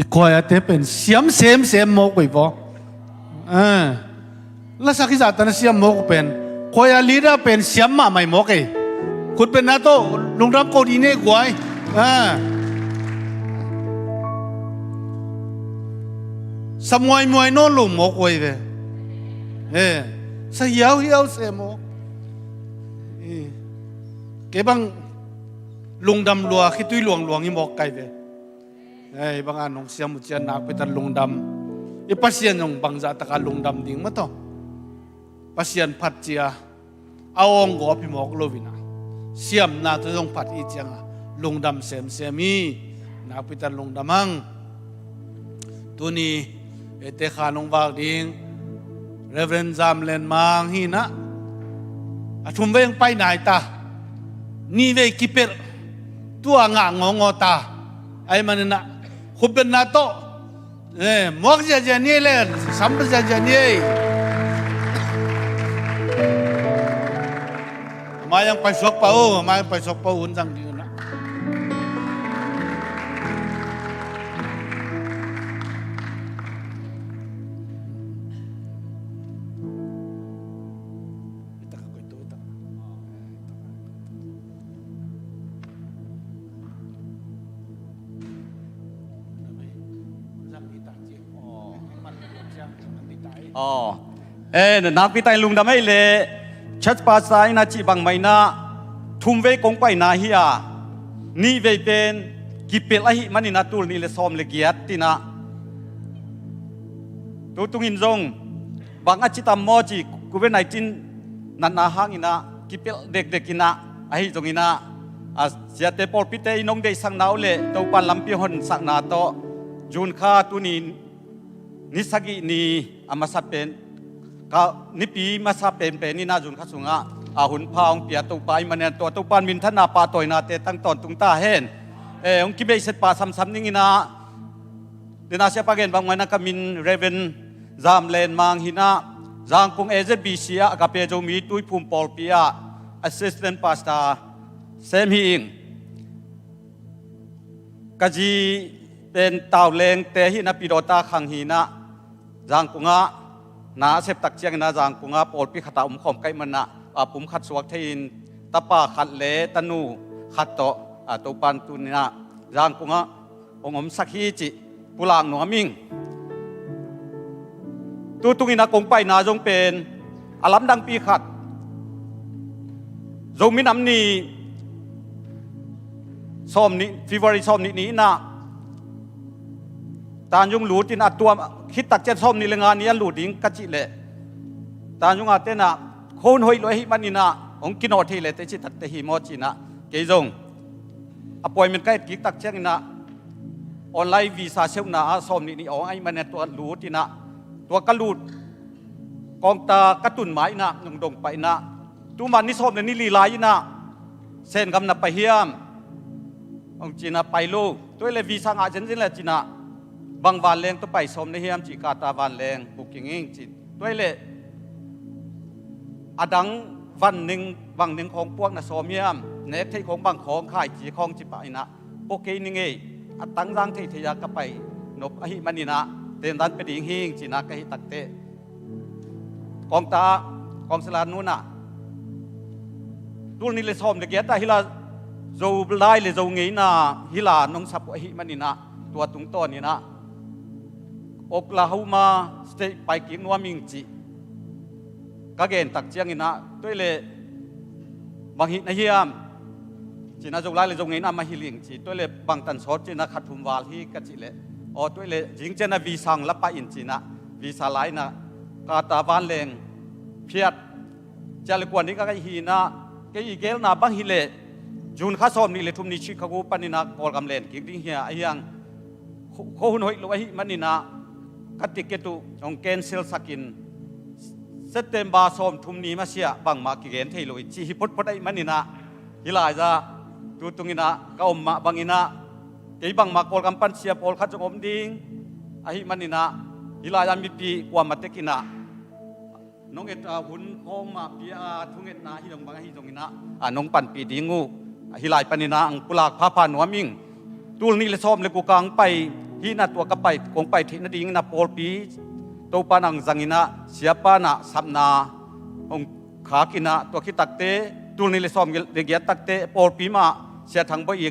Khuaite pen siam semsem mawk uh ei vaw. Lasak i zahtan a siam mawk uh pen, khuai a leader pen siam mahmah mawk ei. Khutbetna tawh lungdam ko dih ni ei guai. Sa muaimuai nawn lo mawk uh ei ve. Sa hiauhiau se mawk. Kei bang lungdam lua, khitui luangluang hi mawk kai ve. Ei banga nong siam uh ciang nakpi tak lungdam. I Pasian zong bangzah taka lungdam ding maw taw. Pasian phat cia a awng gawp hi mawk lo inah, siamna tawh zong phat i cianga lungdam semsem hi. Nakpi tak lungdam ang. Tuni eite kha nong vak ding Reverend Zam Len Mang hi inah, a thum vei ang pai nai ta, nih vei kipelh, tua ngah ngawngaw ta. Ahih maninah khutbetna tawh muak ziahziah ni ei le, sam ziahziah ni ei. Amah ang paisuak pah uh, amah ang paisuak pah uh, hun zang ding unah. Aw. Eh, nakpi tak in lungdam ei le, church pastor in a cih bangmah inah, thum vei kong paina hi a, nih vei pen kipelh ahih maninah tul nih le sawm le giat tinah. Tutungin zong bang a ci tam maw ci, covid nineteen natna hanginah kipelh dekdek inah, ahi zonginah a siate pawlpite i nong deihsakna uh le Topan lampi honsakna tawh June kha tuni ni sagih ni a masa pen, ka nipi masa penpen inah June kha sungah a hun pha hong pia Topa ahih manin tua Topan minthanna pahtawinate tang tawntung ta hen. Eh, hong kibeihset pah samsam ninginah, dena siapa gen bangmah inah ka min Reverend Zam Len Mang hi inah, Zangkong A Z B C ah Agape Zomi Tuiphum pawlpi ah assistant pastor sem hi ing. Ka zi pen Taulengte hi inah Pidawta khang hi inah, Zangkong ah na a sep tak cianginah Zangkong ah pawlpi khatah omkhawm ka hih maninah a pum khat suak thei-in tapa khat le tanu khat tawh a Topan tuninah Zangkong ah hong omsak hi cih pulak nuam ing. Tutunginah kong paina zong pen a lamdangpi khat, Zomi Nam Ni sawm nih, February sawm nih ni inah Tanjung lut in a tuam khit tak ciang sawm nih le nga ni a lut ding ka cih leh, Tanjung a tenah khua hun hoih lo ahih maninah hong kinawh thei le teh cih takteh hi maw cinah, kei zong appointment ka et kik tak cianginah online visa seuhna ah sawm nih ni awng ahih maninah tua lut inah, tua ka lut kawngta ka tun ma inah nong dong pah inah, tuma ni sawm le ni li lai inah Sengam na pai hiam? Hong cinah pai lo. Tua hi leh visa ngah zenzen le cinah bang vanleng tawh pai sawm na hiam cih, Qatar vanleng booking ing cin. Tua hi leh a dang vanning, vanning khawng puak na sawm hiam, nek theih khawng bang khawng khai ci khawng ci pah inah, pua kei ning ei, a tangzang theithei a ka pai nop ahih maninah tendan pia ding hing cinah ka hih takteh, kawngta ah kawngsila nunah tul nih le sawm le giat ah hila Zolai le Zo ngeina hila nong sap uh ahih maninah tua tungtawninah Oklahoma State pai kik nuam ing cih ka gen tak cianginah, tua hi leh bang hih na hiam cinah, Zolai le Zo ngeina mah hi ling ci, tua hi leh bang tan sawt cinah, khat thum val hi ka cih leh, aw tua hi leh zing cianah visa hong la pah in cinah, visa la inah Qatar vanleng phiat ciah le kuan ding ka hi inah, kei i gelna bang hi leh June kha sawm nih le thum ni Chicago paninah Kawlgam len kik ding hi a, ahi hang khua hun hoih lo ahih maninah ka ticket uh hong cancel sakin September sawm thum ni masiah bangmah kigen thei lo hi ci hi photphot ahih maninah, hih lai-ah tutunginah ka om mah banginah kei bangmah Kawlgam pan sia pawlkhat zong om ding ahih maninah, hih lai-ah mipi kuamah tekinah nong et a hun khawng mah pia a thungetna hi dong bang ahi zonginah a nong panpih ding uh hih lai paninah ang pulak phapha nuam ing. Tul nih le sawm le guk ah ang pai Hih na tua ka pai, kong pai theih nadingin ah pawlpi Topa nang zangin ah siapa na sapna hong khak in ah, tua khit takte tul nih le sawm le giat takte pawlpi mah Sia Thang Bawi i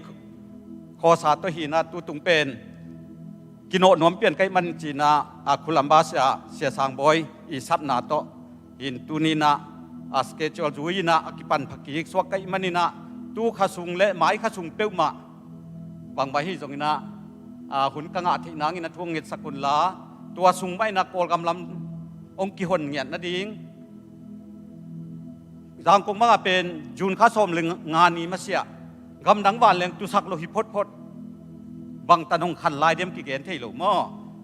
khawsa tawh hi in ah, tutung pen kinawh nuam pian ka hih man ci in ah, a, Khulamba sia, Sia Sang Bawi i sapna tawh hi in, tuni in ah, a, schedule zui in ah a kipan pha kik suak ka hih man in ah, tu kha sung le mai kha sung peuhmah bangmah hi zongin ah, a, hun ka ngah theih nangin ah thu hong ngetsak un la, tua sung mah in ah Kawlgam lam hong kihon ngiat nading. Zangkong bangah pen June kha sawm le nga ni masiah gamdang vanleng tusak lo hi photphot. Bangtan hong khan lai diam kigen thei lo maw?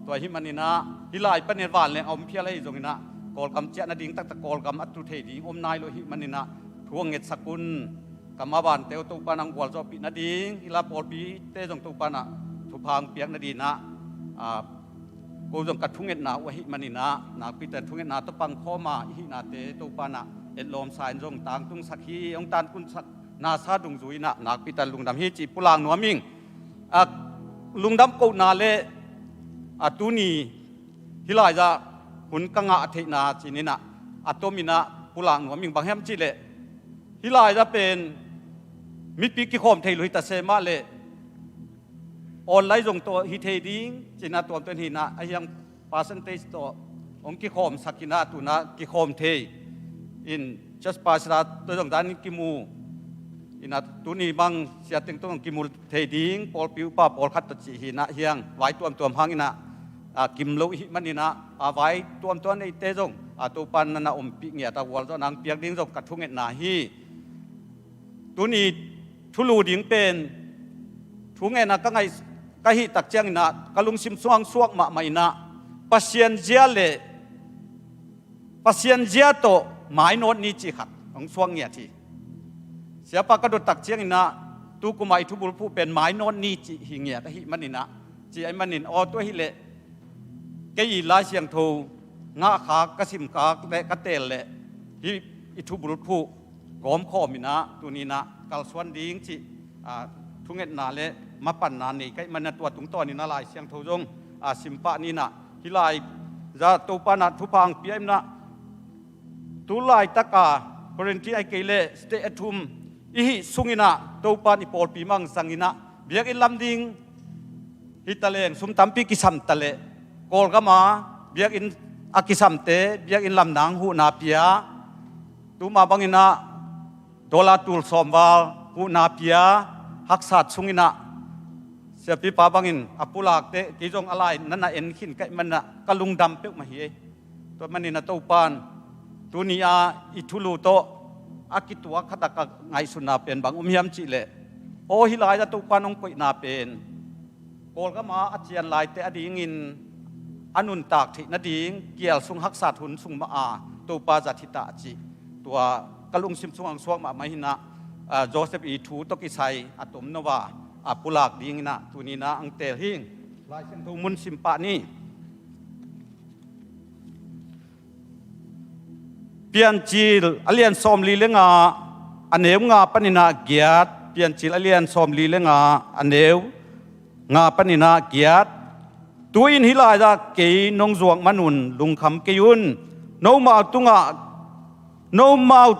Tua hih man in ah hih lai panin vanleng a om phial ahi zongin ah Kawlgam ciah nading taktak Kawlgam a tu thei ding om nai lo hih man in ah thu hong ngetsak un. Kam a vante uh Topa nang gualzawhpih nading, hih lai pawlpite zong Topa na thupha hong piak nading in ah, a, ko zong ka thungetna uh ahih man in ah, nakpi takin thungetna tawh pangkhawm a i hihnate Topa na etlawmsa in zong tangtungsak hi, hong tankunsak nasa dungzui in ah nakpi takin lungdam hi cih pulak nuam ing. A, lungdam kohna le, a, tuni hih lai-ah hun ka ngah theihna ci-in ah a tom in ah pulak nuam ing. Bang hiam cih leh hih lai-ah pen mipi kikhawm thei lo hi ta se mah leh online zong tawh hi thei ding ci-in ah tuamtuam hi in ah, a hiang percentage tawh hong kikhawmsak hi in ah, tu-in ah kikhawm thei in, church pastor tawh zong dan in kimu in ah, tuni bang sia teng tawh zong kimu thei ding pawlpi upa pawlkhat tawh ci hi in ah, hiang vai tuamtuam hang in ah, a, kim lo i hih man in ah, a, vai tuamtuam neite zong, a, Topa na na ompih ngiat a gualzawhna hong piak ding zong ka thungetna hi. Tuni thulu ding pen thungetna ka ngaih, ka hih tak ciangin ah ka lungsim sungah suak mahmah in ah, Pasian zia le, Pasian zia tawh mainawt ni cih khat hong suak ngiat hi. Siapa ka dot tak ciangin ah, tu kum ah i thubulphuh pen mainawt ni cih hi ngiat ahih man in ah, cih ahih man in, aw, tua hi leh kei i Lai Siangtho ngahkhak, ka simkhak le ka teel leh hih i thubulphuh gawmkhawm in ah, tuni in ah kalsuan ding cih, a, thungetna le mapanna nei ka hih man in ah, tua tungtawn in ah Lai Siangtho zong, a, simpah ni in ah, hih lai-ah Topa in ah thupha hong pia in ah, tu laitak a quarantine ahih kei leh stay at home i hih sungin ah Topa in i pawlpi mah hong zang in ah, biakinn lam ding hi ta leng, sum tampi kisam ta leh, Kawlgam a biakinn a kisamte biakinn lam nang huhna pia, tu mah bangin ah dollar tul sawm val huhna pia, haksat sungin ah siapipa bangin a pulakte, kei zong a lai na na en khin ka hih man in ah ka lungdam peuhmah hi. Tua man in ah Topa in tuni a i thulu tawh a kituak khat a ka ngaihsutna pen bang om hiam cih leh, aw, hih lai-ah Topa in hong koihna pen Kawlgam a a cian laite adingin a nuntak theih nading kial sung haksat hun sung mah a Topa zat hi ta cih, tua ka lungsim sungah hong suak mahmah hi in ah, a, Joseph i thu tawh kisai a tomno a, a, pulak dingin ah tuni in ah hong teel hi ing. Lai Siangtho mun simpah ni. Piancil a lian sawmli le nga, a neu nga panin ah giat. Piancil a lian sawmli le nga, a neu nga panin ah giat. Tu-in hih lai-ah kei nong zuak manun lungkham kei un. Nomau tungah, nomau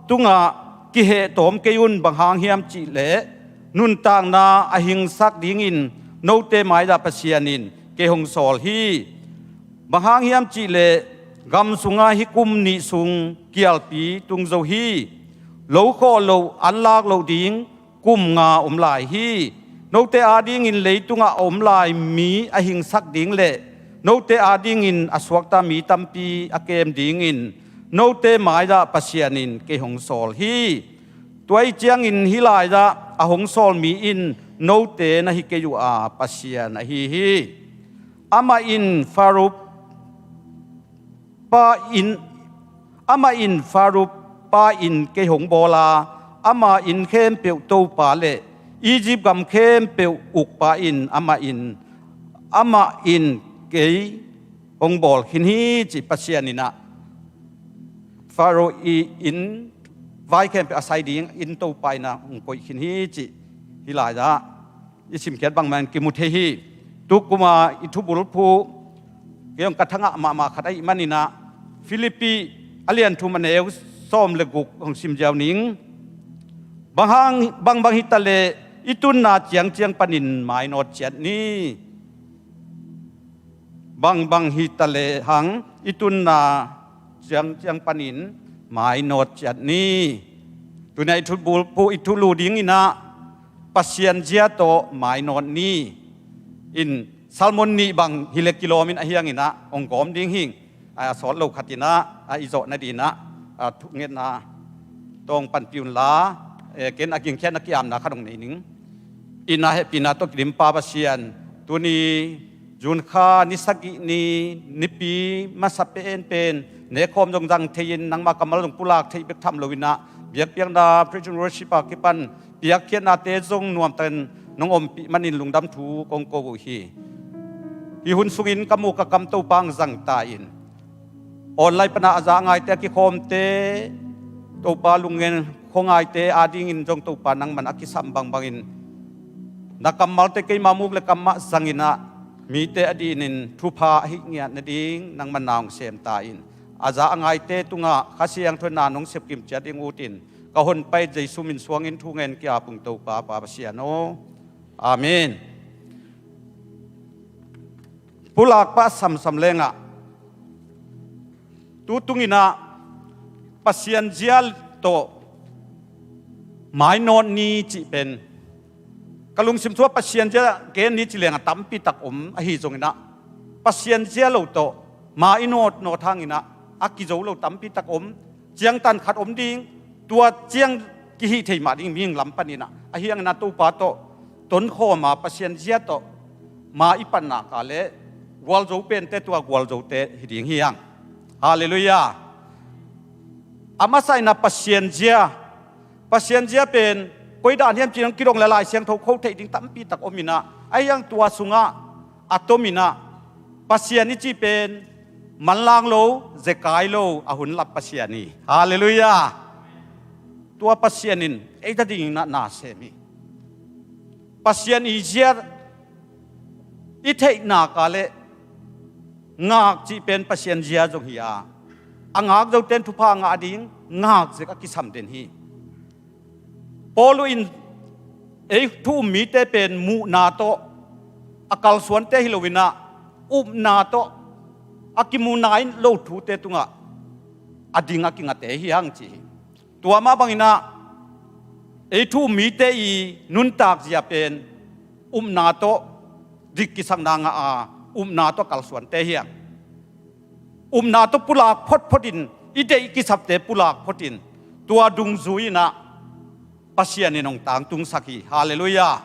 tungah kiheh tawm kei un, bang hang hiam cih leh nuntakna a hingsak dingin note mai-ah Pasian in kei hong sawl hi. Bang hang hiam cih leh gam sungah hih kum nih sung kialpi tung zo hi. Lo khawh loh, an lak loh ding kum nga om lai hi. Note adingin leitungah a om lai mi a hingsak ding le note adingin a suakta mi tampi a kem dingin note mai-ah Pasian in kei hong sawl hi. Tua ahih ciangin hih lai-ah a hong sawl mi in note na hi kei uh a, Pasian ahi hi. Amah in Faro pa in, amah in Faro pa in kei hong bawl a, ama inn khempeuh topa le Egypt gam khempeuh ukpa in amah in, amah in kei hong bawl khin hi, ci Pasian in ah. Faro i inn vai khempeuh a sai ding inn topa in ah hong koih khin hi, ci hih lai-ah i simkhiat bangmah in kimu thei hi. Tukuma i thubulphuh kei hong ka thangah mahmah khat ahih maninah Filipi a lian thum a neu sawm le guk hong sim ziau ning. Bang hang, bangbang hi taleh i tunna ciangciang panin mainawt ciat ni. Bangbang hi taleh hang i tunna ciangciang panin mainawt ciat ni. Tuni-ah i thubulphuh i thulu dinginah Pasian zia tawh mainawt ni. In Salmon nih bang hi le kilawmin ahi hanginah hong gawm ding hing. A sawt lo khatinah a i zawh nadinah a thungetna tawng panpih unla, eh, ken a gingkhiatna kiamna khat hong nei ning. Itna hehpihna tawh kidimpa Pasian, tuni June kha ni sagih ni, nipi masa penpen nekkhawm zong zang thei-in nangma kammal zong pulak theih bek tham loinah biakpiakna praise and worship a kipan piakkhiatnate zong nuamtakin nong ompih manin lungdam thu kong ko uh hi. Hih hun sungin ka mu ka kam Topa hong zang ta in, online pana a za a ngaite a kikhawmte, Topa lungngel khuangaite adingin zong Topa nangman a kisam bangbangin na kammalte keima muk le kam mah zanginah mite a dinin thupha ahih ngiat nading nangman na hong sem ta in, a za a ngaite tungah Kha Siangtho in na nong sepkim ciat ding utin ka honpai Jesu min suangin thungen ki-ap ung Topa Pa Pasian aw. Amen. Pulak pah samsam lengah tu tunginah Pasian zia tawh mainawt ni cih pen ka lungsim thu-ah Pasian zia gen ni ci lengah tampi tak om ahi zonginah Pasian zia lo tawh ma i nawtnawt hanginah a kizo lo tampi tak om. Ciangtan khat om ding, tua ciang kihih thei mah ding mihing lam paninah ahi hanginah Topa tawh tonkhawma Pasian zia tawh ma i patnaka le gualzo pente tua gualzote hi ding hi hang. Halleluiah. A masa inah Pasian zia, Pasian zia pen koi dan hiam cih hong kidong le Lai Siangtho kho theih ding tampi tak ominah ahi hang tua sungah a tominah Pasian i cih pen manlang lo, zekai lo a hun lap Pasian hi. Halleluiah. Tua Pasian in ei ta dinginah na sem hi. Pasian i zia i theihna ka le ngak cih pen Pasian zia zong hi a, a ngak zoten thupha ngah ding ngak zek a kisam den hi. Paul in ei thu um mite pen muhna tawh a kalsuante hi loinah upna tawh a kimuhna in lo thute tungah a ding a kingate hi hang ci hi. Tua mah banginah ei thu um mite i nuntak zia pen upna tawh dik kisakna ngah a, upna tawh kalsuante hi hang. Upna tawh pulak photphot in i deih kisapte pulak phot in tua dungzui inah Pasian in hong tangtungsak hi. Halleluiah.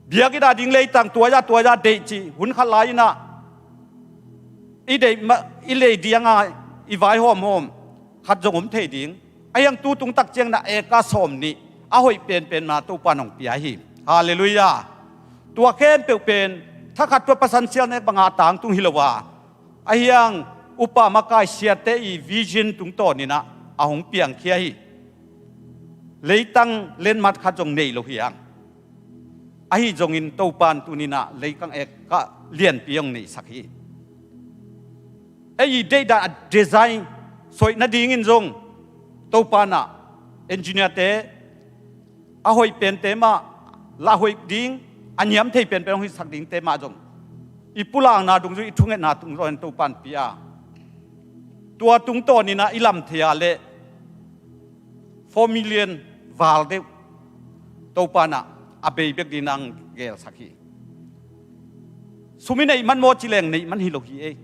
Biakinn a ding leitang tuaia tuaia deih cih hun khat lai inah i deih ma i lei dianga i vaihawmhawm khat zong om thei ding. Ahi hang tu tungtak cianginah eka sawm nih a hoih penpenna Topa in hong pia hi. Halleluiah. Tua khempeuh pen thakhat tua pasan sial nek banga a tangtung hi lo a, ahi hang upa makai siate i vision tungtawninah a hong piangkhia hi. Leitang lenmat khat zong nei lo hi hang. Ahi zongin Topa in tuninah leitang eka lianpi hong neihsak hi. Ei i deihdan a design soih nadingin zong Topa inah engineerte a hoih pente mah lah hoih ding, a niam thei penpen hong hisak dingte mah zong i pulakna dungzui i thungetna dungzui in Topa in pia. Tua tungtawninah i lam thei a le four million val deuh Topa inah a bei bek dingin hong gelsak hi. Sum i neih man maw ci leng neih man hi lo hi ei.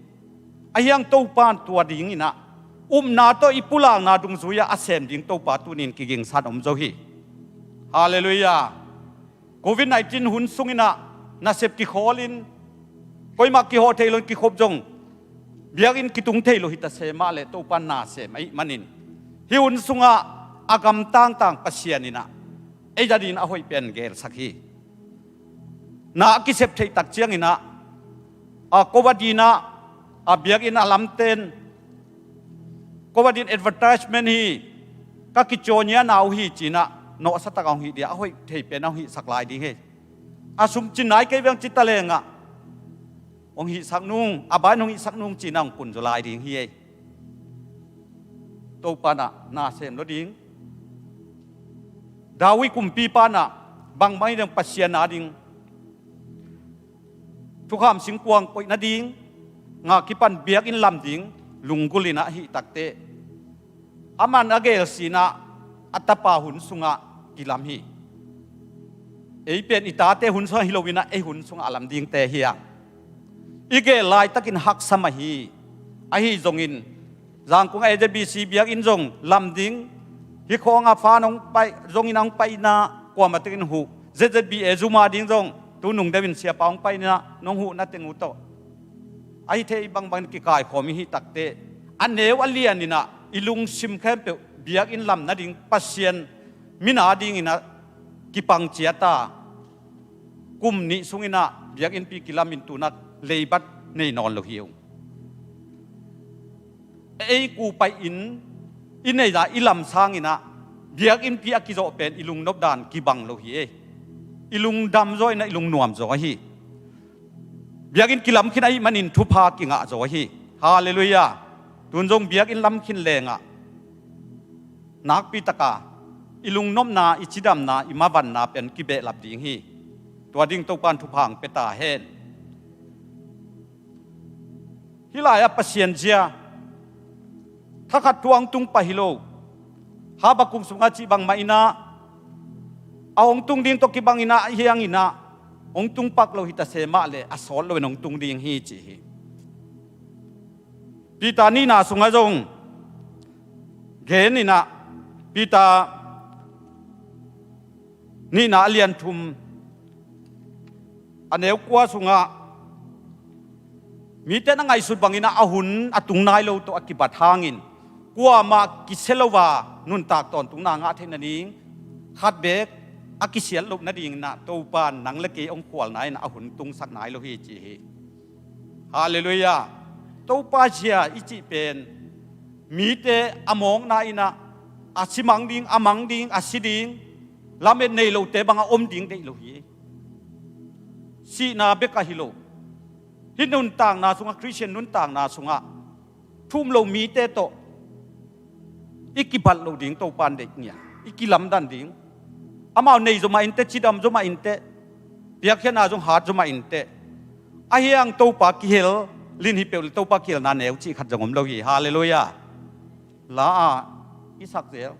Ahi hang Topa in tua dinginah upna tawh i pulakna dungzui-ah a sem ding Topa tunin kigingsan om zo hi. Halleluiah. Covid nineteen hun sunginah nasep kikhawlin koimah kihawh thei loin kikhop zong biakinn kitung thei lo hi ta se mah le Topa in na sem ahih manin hih hun sungah a gamtangtang Pasian inah ei a dingin a hoih pen gelsak hi. Na a kisep theih tak cianginah a covid inah a biakinn a lamten covid in advertisement hi, ka kicaw nia na uh hi cinah nawhsa tak a hong hih dia a hoih thei pen a hong hihsak lai ding hi. a sum cin nai kei veng ci talengah hong hihsak nung, a bai in hong hihsak nung ci-in ah hong kun zaw lai ding hi ei. Topa in ah na sem lo ding. David kumpipa in ah bangmah in ah Pasian a ding thukham singkuang koih nading, nga kipan biakinn lam ding lunggulh in ah hih takteh, aman a gel sin ah a tapa hun sungah kilam hi. Ei pen i tate hun sungah hi lo in ah ei hun sungah a lam dingte hi a, i gel laitakin haksa mah hi. Ahi zongin Zangkong A Z B C biakinn zong lam ding, hih khawng a fa nong pai zongin a hong pai in ah kuamah tengin huh. Z Z B A zum a ding zong tu nung deuhin siapa hong pai in ah nong huh na teng uh tawh, ahi thei bangbang in kikaikhawm i hih takteh, a neu a lian in ah i lungsim khempeuh biakinn lam nading Pasian min a ding in ah kipang ciat a, kum nih sung in ah biakinnpi kilam in tu-in ah leibat nei nawn lo hi ung. Ei kupai in i neih a i lam sang in ah biakinnpi a kizawh pen i lungnop dan kibang lo hi ei. I lungdam zaw in ah i lungnuam zaw hi. Biakinn kilam khin ahih manin thupha kingah zaw hi. Halleluiah. Tun zong biakinn lam khin lengah nakpi taka i lungnopna, i cidamna, i mavanna pen kibehlap ding hi. Tua ding Topa in thupha hong pia ta hen. Hih lai-ah Pasian zia thakhat thu a hong tung pah hi lo. Habakkuk sungah cih bangmah in ah a hong tung ding tawh kibang in ah, ahi hangin ah hong tung pak lo hi ta se mah leh a sawt loin hong tung ding hi ci hi. Peter nihna sungah zong gen in ah, Peter nihna a lian thum a neu kua sungah mite na ngaihsut bangin ah a hun a tung nai lo tawh a kibat hangin kuamah kisia lo a nuntak tawntungna ngah theih nading khat beek a kisiat loh nadingin ah Topa in nang le kei hong khualna in ah a hun tungsak nai lo hi ci hi. Halleluiah. Topa zia i cih pen mite a mawkna in ah a si mang ding, a mang ding, a si ding, lamet nei lote bangah om ding deih lo hi. Sihna bek ahi lo. Hih nuntakna sungah, Khristian nuntakna sungah thu um lo mite tawh i kibat loh ding Topa in deih ngiat, i kilamdan ding. Amau nei zaw mah inteh, cidam zaw mah inteh, piakkhiatna zong hat zaw mah inteh, ahi hang Topa kihel lin hi peuh leh Topa kihelna neu cih khat zong om lo hi. Halleluiah. La-ah i sak zel.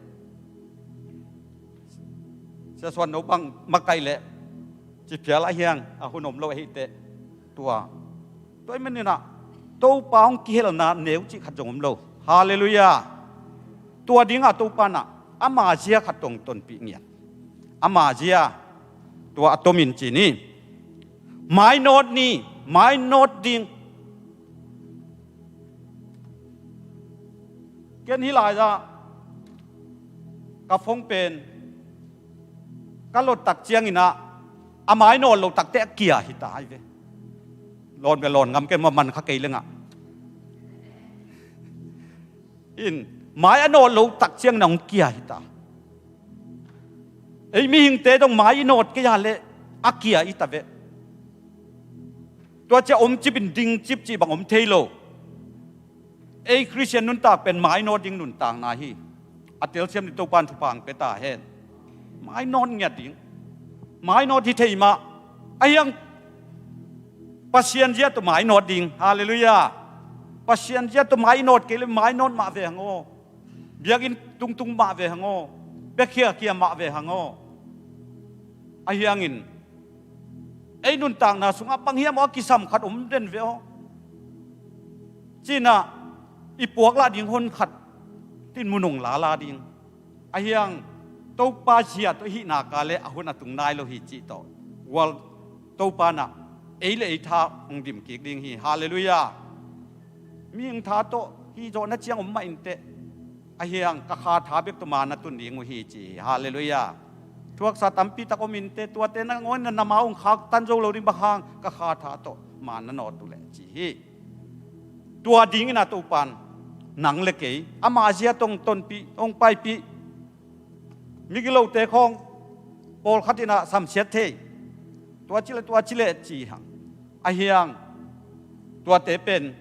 Sia Suan No bang makaih leh ci phial, ahi hang a hun om lo ahih teh. Tua, tua ahih manin ah Topa hong kihelna neu cih khat zong om lo. Halleluiah. Tua dingah Topa in ah ama zia khat tong tonpih ngiat. Ama zia, tua a tomin ci ni. Mainawt ni, mainawt ding. Ken hih lai-ah ka phone pen ka lot tak ciangin ah a mainawt loh takteh a kia hi ta hi ve. Lawn bia lawn ngam ken, ma man kha kei lengah. In, mai a nawt loh tak ciangin ah hong kia hi ta. Ei mihingte dong mai i nawt kei a leh a kia i ta ve. Tua ciang omcip in dingcip cih bang om thei lo. Ei Khristian nuntak pen mainawt ding nuntakna hi. A telsiam ding Topa in thupha hong pia ta hen. Mainawt ngiat ding. Mainawt hi thei mah. Ahi hang Pasian zia tawh mainawt ding. Halleluiah. Pasian zia tawh mainawt kei leh mainawt mah ve hang aw. Biakinn tungtung mah ve hang aw. Biakhiakhia mah ve hang aw. Ahi hangin ei nuntakna sungah bang hiam aw a kisam khat om den ve aw. Ci-in ah i puaklah ding hun khat tin mu nung lala ding. Ahi hang Topa zia tawh i hih nak leh a hun a tung nai lo hi cih tawh gual Topa in ah ei le ei tha hong dim kik ding hi. Halleluiah. Mihing tha tawh hih zawhna ciang om mah inteh. Ahi hang ka kha tha bek tawh manna tun ding uh hi ci hi. Halleluiah. Thuaksa tampi tak om inteh, tuate nangawn in ah na ma uh hong khaktan zo lo ding, bang hang ka kha tha tawh manna nawt uh leh ci hi. Tua dingin ah Topa in nang le kei ama zia tong tonpih, hong paipih. Migilote khawng pawlkhat in ah samsiat thei. Tua cileh, tua cileh ci hang. Ahiang tuate pen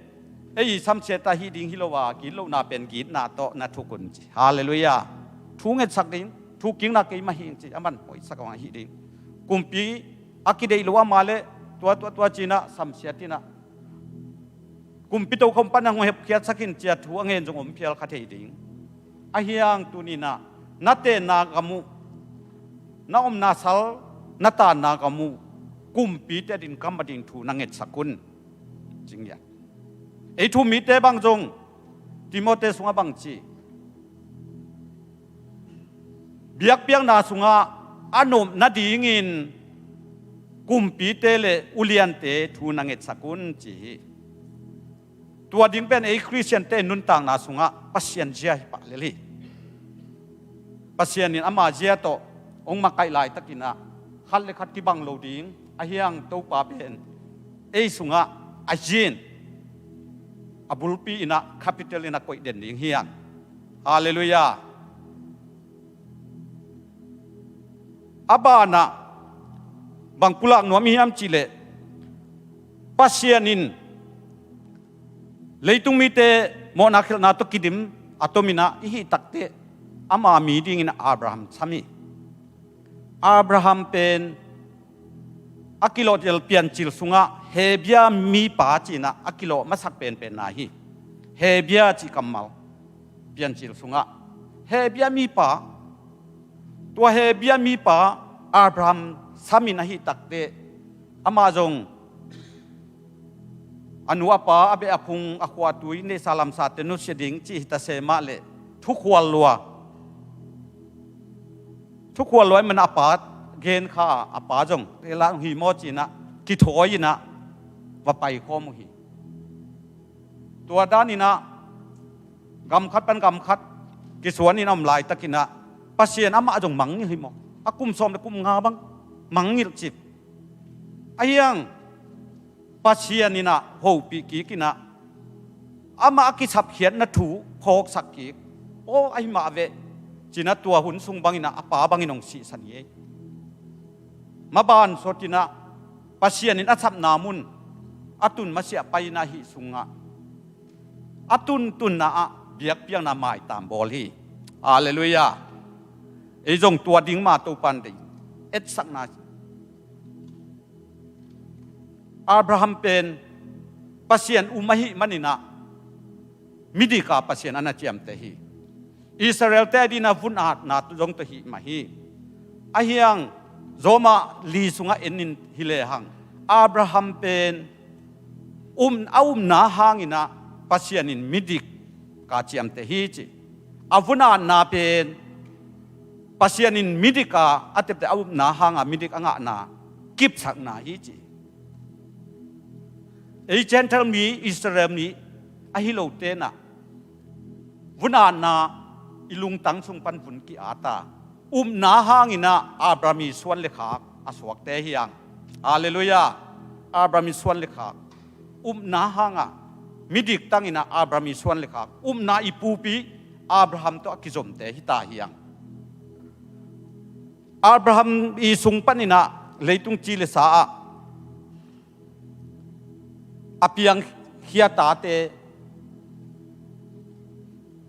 ei i samsiat a hih ding hi lo a, gitlohna pen gitna tawh na thuk un ci. Halleluiah. Thu ngetsak ding, thu kikna keimah hi ci, aman hoihsak a hih ding. Kumpi a kideih lo ama le tua, tua, tua cinah samsiat inah kumpi tokhom pan a hong hepkhiatsak in cia thu a ngen zong om phial kha thei ding. Ahiang tuninah na tenna gam uh, na omna sal, na tanna gam uh kumpite ading kam ading thu na ngetsak un. Cingya. Ei thu mite bang zong Timote sungah bang ci, biakpiakna sungah a nop nadingin kumpite le uliante thu na ngetsak un ci hi. Tua ding pen ei Khristiante nuntakna sungah Pasian zia hi pah lel hi. Pasian in ama zia tawh hong makaih laitakinah khat le khat kibang lo ding. Ahiang Topa pen ei sungah a zin a bulpi inah capital inah koih den ding hiang. Halleluiah. A banah bang pulak nuam i hiam cihleh Pasian in leitung mite mawhna khelhna tawh kidim a tominah i hih takteh ama mi dingin Abraham sam hi. Abraham pen a kilawhtel Piancil sungah Hebia mipa cinah a kilawh masak penpenna hi. Hebia cih kammal Piancil sungah Hebia mipa, tua Hebia mipa Abraham samin ahih takteh amah zong a nu a pa, a beh a phung, a khua a tui, neihsa lamsate nusia ding cih hita semah le thukhual lua. Thukhual lua i man a pa gen kha a, a pa zong lela hi maw cinah kithawi inah va pai khawm uh hi. Tua daninah gam khat pan gam khat kisuan in a om laitakinah Pasian amah zong mangngilh hi maw? A kum sawm le kum nga bang mangngilh cip. Ahiang Pasian inah hopih kikinah amah a kisapkhiatna thu phawksak kik. Aw, ahi mah veh cinah tua hun sung banginah a pa bangin hong sihsan hi ei. Maban sawtinah Pasian in a sapna mun a tun masiah pai inah hih sungah a tuntunna ah biakpiakna maitam bawl hi. Halleluiah. Ei zong tua ding mah Topan deih etsakna. Abraham pen Pasian um ahih maninah midika Pasian a na ciamteh hi. Israelte adinah vun-atna zong tawh hih mah hi. Ahiang Roma li sungah en in hi lehang Abraham pen um, a upna hanginah Pasian in midik ka ciamteh hi ci. A vun-atna pen Pasian in midik a, a tepte a upna hanga midik a ngahna kipsakna hi ci. Ei Gentile mi, Israel mi ahi lo tenah vun-atna i lungtang sung pan vun ki-ata upna hanginah Abraham i suan le khak a suakte hiang. Halleluiah. Abraham i suan le khak upna hanga midik tanginah Abraham i suan le khak upna i pupi Abraham tawh a kizomte hita hiang. Abraham i sung paninah leitung ci le sa ah a piangkhia tate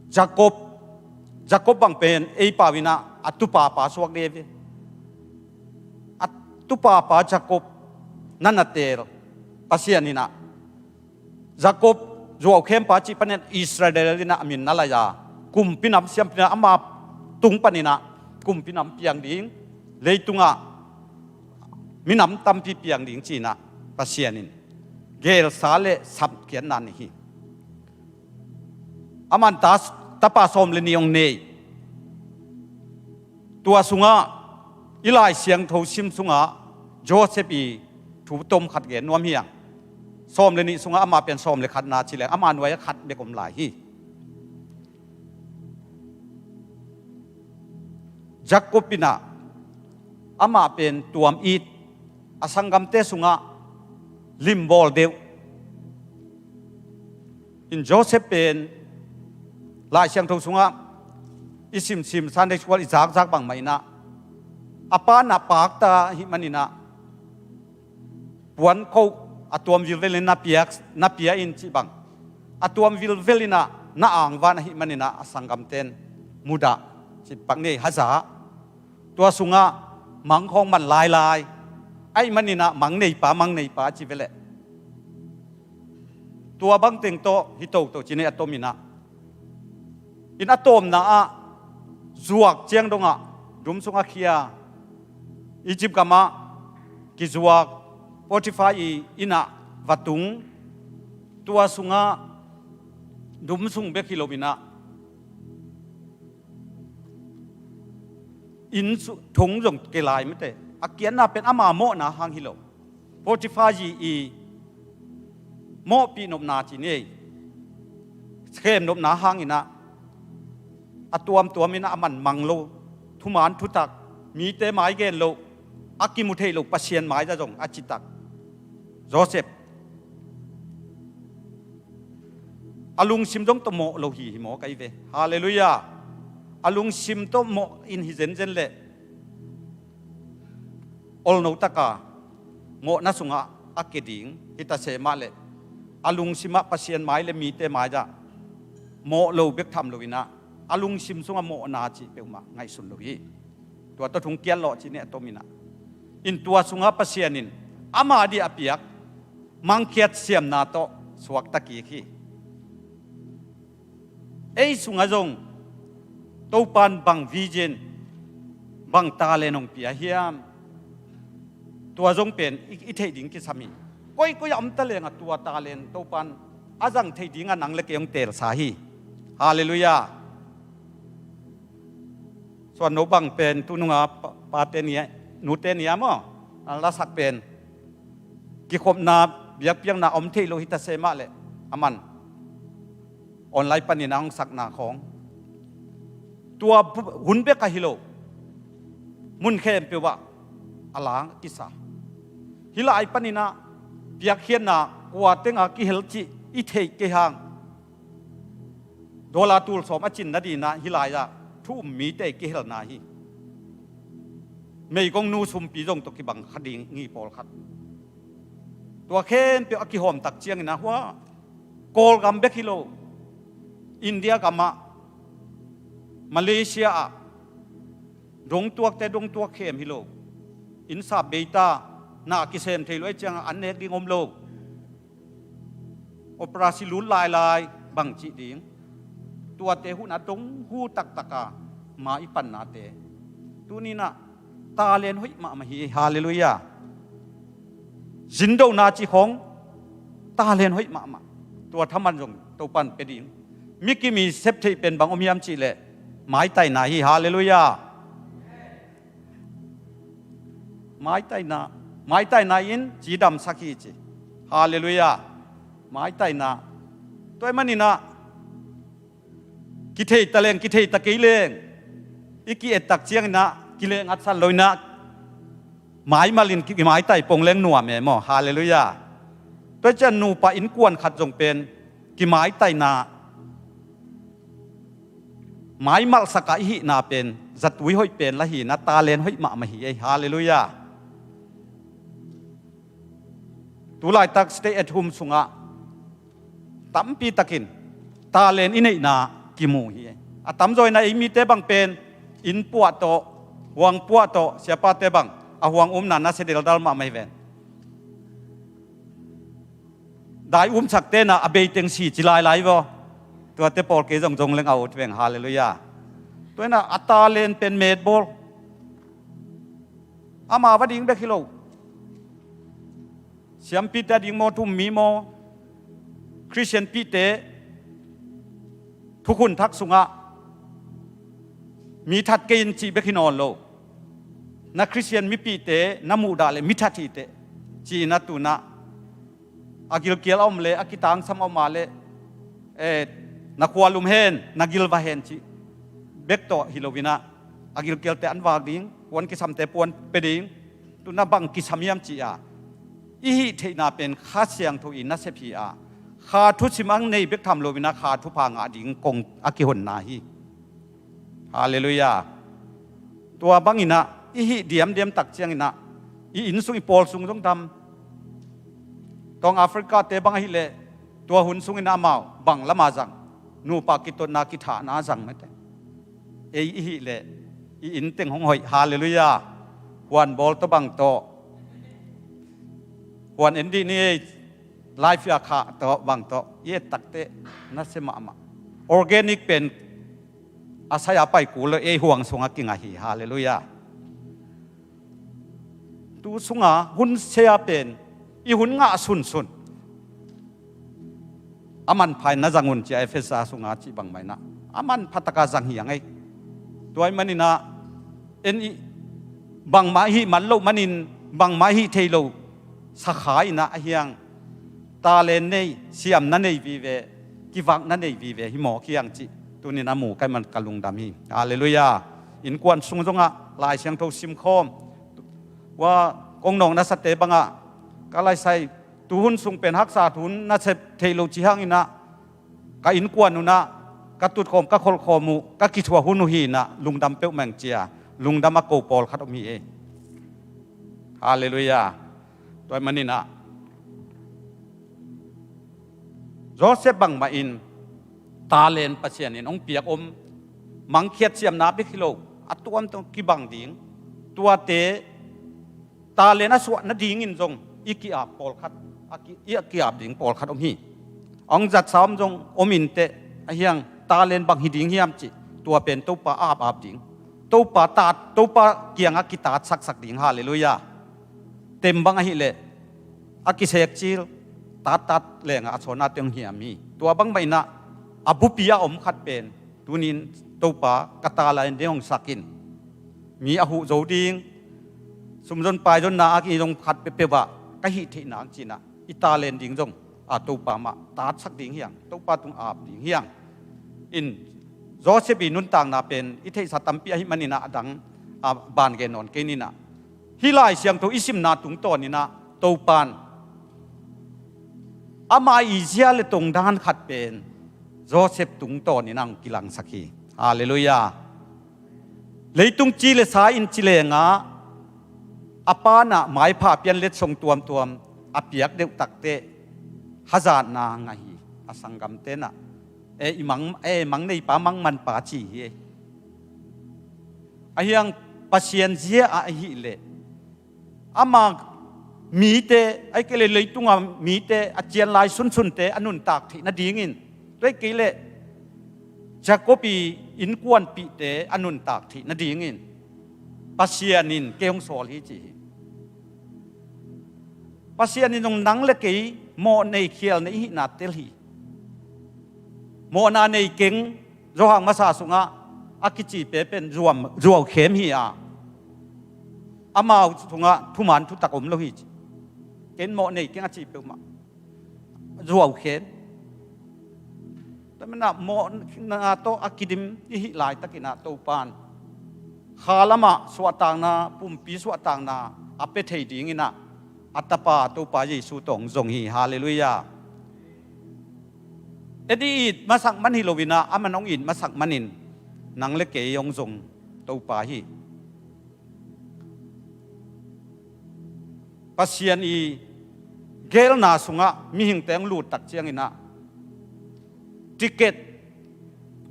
Jacob, Jacob bang pen ei pau inah a tupapa suak dei ve. A tupapa Jacob na na teel Pasian inah Jacob zuaukhempa cih panin Israel inah a min na lai a, kumpi nam siampina ama tung paninah kumpi nam piang ding, leitungah minam tampi piang ding cinah Pasian in geelsa le sapkhiatna nei hi. Aman ta, tapa sawm le nih hong nei. Tua sungah i Lai Siangtho sim sungah Joseph i thu tom khat gen nuam hiang. Sawm le nih sungah amah pen sawm le khatna ci leng ama nuai-ah khat bek om lai hi. Jacob inah amah pen tuam it, a sanggamte sungah limbawl deuh. In Joseph pen Lai Siangtho sungah i simsim, Sunday school i zakzak bangmah inah a pa na pakta hih maninah puan khoh a tuam vilvel in na piak, na pia in cih bang, a tuam vilvel in ah na angvan ahih manin ah a sanggamten mudah cih pak nei haza. Tua sungah mang khawng man lailai ahih manin ah mang neipa, mang neipa ci veleh. Tua bangteng tawh hi toto ci nei a tom in ah. In a tawmna ah zuak ciang dongah dum sungah khia, Egypt gamah kizuak, Potiphar i inn ah va tung. Tua sungah dum sung bek hi lo in ah inn su-, thong zong kei lai mate. A kiatna pen ama mawhna hang hi lo. Potiphar zi i mawhpih nopna ci ni ei. Khem nopna hang in ah a tuamtuam in ah a manmang lo, thuman thutak, mite mai gen lo, a kimu thei lo Pasian mai zah zong a citak Joseph. A lungsim zong tawh mawh lo hi hi maw ka hi ve. Halleluiah. A lungsim tawh mawh in hi zenzen leh olno taka mawhna sungah a ke ding hi ta se mah leh, a lungsimah Pasian mai le mite mai zah mawh lo bek tham lo in ah, a lungsim sungah mawhna cih peuhmah ngaihsun lo hi. Tua tawh thong kiat lawh ci nei a tom in ah. In tua sungah Pasian in ama dih a piak mangkhiat siamna tawh suakta kik hi. Ei sungah zong Topan bang vision, bang talent hong pia hiam? Tua zong pen i, i theih ding kisam hi. Koikoi a om ta leng a tua talent Topan a zang theih ding a nang le kei hong teelsa hi. Halleluiah. Suan no bang pen tununga pa-, pate ni a, nute ni a maw, a lasak pen kikhopna, biakpiakna om thei lo hi ta se mah leh, a man online panin a hong sakna khawng. Tua bu-, hun bek a hi lo, mun khempeuh ah a la kisa. Hih lai panin ah piakkhiatna kua teng a kihel cih i theih kei hang, dollar tul sawm a cin nading in ah hih lai ah thu um mite kihelna hi. Meigong nu sumpi zong tawh kibang kha ding hi pawlkhat. Tua khempeuh a kihawm tak ciangin ah hua, Kawlgam bek hi lo, India gamah, Malaysia ah, dongtuakte dongtuak khem hi lo, inn sap bei ta, na kisem thei lo ahih ciangin an nek ding om lo. Operasi lut lailai bang cih ding. Tuate hun a dong hu taktak a mai pannate. Tuni in ah talent hoih mahmah hi. Halleluiah. Zindona cih khawng talent hoih mahmah. Tua thaman zong Topan pia ding. Mi kim i sep theih pen bang om hiam cih leh maitaina hi. Halleluiah. Maitaina, maitaina in cidamsak hi ci. Halleluiah. Maitaina. Tua ahih manin ah kithei ta leng, kithei ta kei leng, i ki-et tak ciangin ah kileh ngatsan lo in ah maimal in ki-, kimaitai pong leng nuam e maw. Halleluiah. Tua ciang nupa innkuan khat zong pen kimaitaina, maimalsak a i hihna pen zatui hoih pen la hi in ah talent hoih mahmah hi ei. Halleluiah. Tulaitak stay at home sungah tampi takin talent i neihna kimu hi ei. A tamzaw in ah ei mite bang pen inn puah tawh, huang puah tawh, siapate bang a huang umna nasia deldal mahmah hi ven. Dai umsakte in ah a beiteng si ci lailai vaw. Tuate pawl kei zong zong leng a ut veng. Halleluiah. Tua in ah a talent pen metbawl. Ama va ding bek hi lo. Siampite a ding maw, thu um mi maw, Khristianpihte thukhun thak sungah mi that kei in cih bek hi nawn lo. Na Khristian mipihte na muhdah leh mi that hi teh, ci in ah tu in ah a gilkial a om leh, a kitangsam a om a leh, eh, na khua lum hen, na gil va hen cih bek tawh hi lo in ah, a gilkialte an vak ding, puan kisamte puan pia ding, tu in ah bang kisam hiam cih a i hih theihna pen Kha Siangtho i nasep hi a, Kha thusim a nei bek tham lo in ah Kha thupha ngah ding kong a kihonna hi. Halleluiah. Tua bangin ah i hih diamdiam tak ciangin ah i inn sung i pawl sung zong dam, Tawng Africa te bang ahileh tua hun sungin amau bang lama zang, nupa kitotna kithahna zang mete. Ei ihileh i inn teng hong hoih. Halleluiah. Huan bawl tawh bang tawh, huan en dih ni ei, life ya khah tawh bang tawh i et takteh nasia mahmah. Organic pen a sai a pai kul lo, ei huang sungah kinga hi. Halleluiah. Tu sunga hun sia pen i hun ngah sunsun a manpha in na zang un, cia Efesa sunga cih bangmah inah a manpha taka zang hi a ngei. Tua ahih maninah en i bangmah hih man loh manin, bangmah hih thei lo sakha inah a hiang, talent nei, siamna nei vive, kivakna nei vive hi mawk hiang cih tunin a mu ka hih man ka lungdam hi. Halleluiah. Innkuan sung zongah Lai Siangtho simkhawm, ua kong nawk nasate bangah ka laisai, tuhun sung pen haksa hun na sep theih loh cih hanginah ka innkuan unah ka tutkhawm, ka kholhkhawm uh, ka kithuah hun uh hinah lungdam peuhmah ing cia lungdam a ko pawlkhat om hi ei. Halleluiah. Tua ahih maninah Joseph bangmah in talent Pasian in hong piak om, mangkhiat siamna bek hi lo, a tuamtuam kibang ding, tuate talent a suah nadingin zong i ki-ap pawlkhat, a ki, i ki-ap ding pawlkhat om hi. Hong zatsa om zong om inteh, a hiang talent bang hi ding hiam cih tua pen Topa apap ding, Topa tat, Topa kiangah kitatsaksak ding. Halleluiah. Tem bang ahileh a kisekcil, tattat lengah a sawnna teng hiam hi. Tua bangmah inah a bupi a om khat pen tunin Topa ka talent ding hong sak in, mi a huh zo ding, sumzon paizonna a kizong khat peuhpeuh ah ka hih theih nang cinah i talent ding zong a Topa mah tatsak ding hiang, Topa tung ap ding hiang. In Joseph i nuntakna pen i theihsa tampi ahih maninah a dang a ban gen nawn kei ninah, hih Lai Siangtho i simna tungtawninah Topan ama i zia le tongdan khat pen Joseph tungtawninah hong kilangsak hi. Halleluiah. Leitung ci le sa in ci lengah a panah maipha pian letsong tuamtuam a piak deuh takteh hazatna ngah hi. A sanggamte nah, e, i mang, e, mang neipa, mang manpa ci hi ei. A hiang Pasian zia ah ahileh ama mite, ahih kei leh leitunga mite, a cianlai sunsunte a nuntak theih nadingin, tua ahih kei leh Jacob i innkuanpihte a nuntak theih nadingin Pasian in kei hong sawl hi ci hi. Pasian in zong nang le kei mawh nei khial nei hihna tel hi. Mawhna nei keng, Johan masa sungah a kici pepen zuam, zuaukhem hi a, amau sungah thuman thutak om lo hi ci. Ken mawh nei keng a ci peuhmah zuaukhem. Tua manah mawhna tawh a kidim i hih laitakinah Topan kha lamah suahtakna, pumpi suahtakna a pia thei dinginah a Tapa Topa Jesu tawh hong zong hi. Halleluiah. Edi it masak man hi loinah aman hong it masak manin nang le kei hong zong Topa hi. Pasian i gelna sungah mihingte hong lut tak cianginah ticket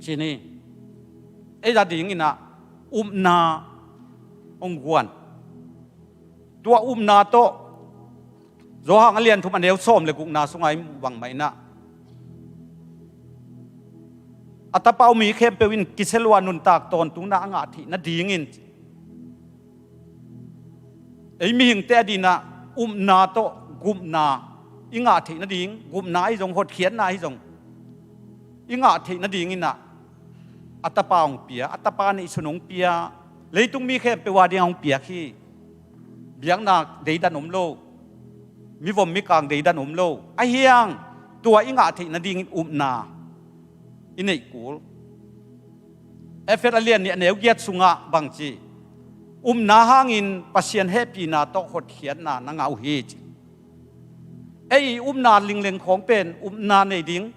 cini ei a dinginah upna hong guan. Tua upna tawh Johan a lian thum a neu sawm le gukna sungah i muh bangmah inah a Tapa uh mi khempeuh in kisia lua nuntak tawntungna a ngah theih nadingin ei mihingte a dinah upna tawh gupna i ngah theih nading, gupna ahi zong, hotkhiatna ahi zong i ngah theih nadinginah a Tapa hong pia, a Tapa neihsun hong pia. Leitung mi khempeuh a dingah hong piak hi. Biakna deidan om lo, mivom mikang deidan om lo. A hiang tua i ngah theih nadingin upna i neih kul. Efesa a lian nih a neu giat sungah bangci, upna hangin Pasian hehpihna tawh hotkhiatna na ngah uh hi ci. Ei i upna lingleng khawng pen upna nei ding,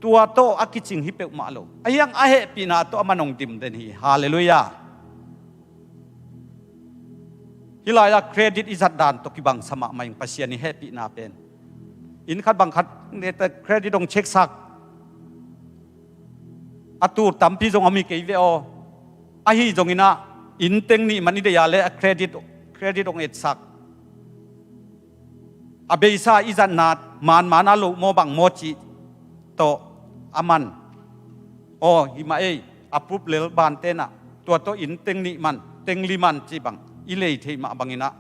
tua tawh a kicing hi peuhmah lo. A hiang a hehpihna tawh a man hong dimden hi. Halleluiah. Hih lai-ah credit i zat dan tawh kibangsa mahmah ing. Pasian i hehpihna pen Inn khat bang khat neta credit hong check sak. A tu tampi zong a mi kei ve aw. Ahi zongin ah inn teng nih man i deih a le a credit, credit hong etsak. A beisa i zatna manman a loh maw bang maw cih tawh a man. Aw, hi mah ei, a pup lel ban tenah tua tawh inn teng nih man, teng li man cih bang i lei theih mah banginah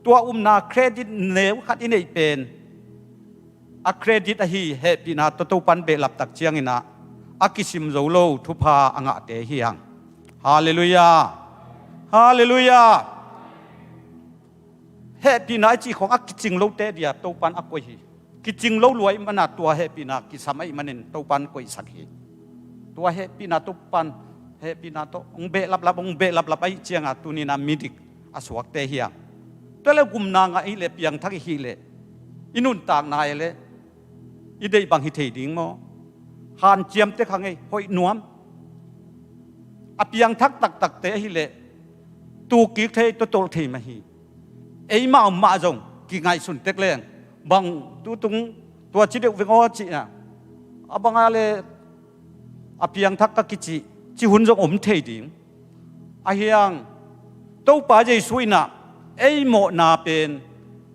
tua upna credit neu khat i neih pen a credit ahi hehpihna tawh Topan behlap tak cianginah a kisim zo lo thupha a ngahte hi hang. Halleluiah. Halleluiah. Hehpihna i cih khawng a kicing lote dia Topan a koih hi. Kicing lo lua ih mana tua hehpihna kisam ahih manin Topan koihsak hi. Tua hehpihna Topan, hehpihna tawh hong behlaplap, hong behlaplap ahih cianga tunina midik a suakte hi hang. Tua le gumna ngah hileh, piangthak i hileh, i nuntakna hileh i deih bang hi thei ding maw? Hanciamte khang ei, hoih nuam. A piangthak taktakte ahileh tukkik thei, totolh thei mah hi. Eimah om mah zong kingaihsun tek leng bang tutung tua ci deuh veng aw cihna a banga le a piangthak ka kicih ci hun zong om thei ding. Ahi hang Topa Jesu inah ei mawhna pen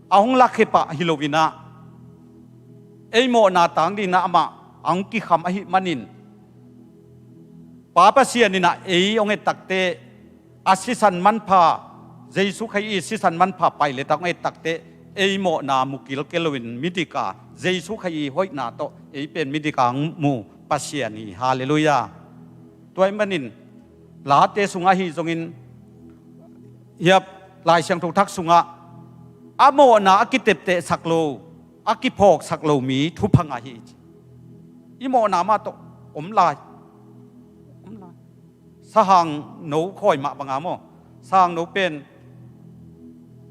a hong lakhia pah hi loinah ei mawhna tang dinah amah a hong kikham ahih manin Pa Pasian inah ei hong et takteh a sisan manpha, Jesu Khazih i sisan manpha pailet a hong et takteh ei mawhna mu kilkel loin midika Jesu Khazih i hoihna tawh ei pen midika hong mu Pasian hi. Halleluiah. Tua ahih manin Late sungah ahi zongin hiap Lai Siangtho Thak sungah a mawhna a kiteptehsak lo, a kiphawksak lo mi thupha ngah hi. I mawhna mah tawh om lai. Om lai. Sahang no khawi mah banga maw? Sahang no pen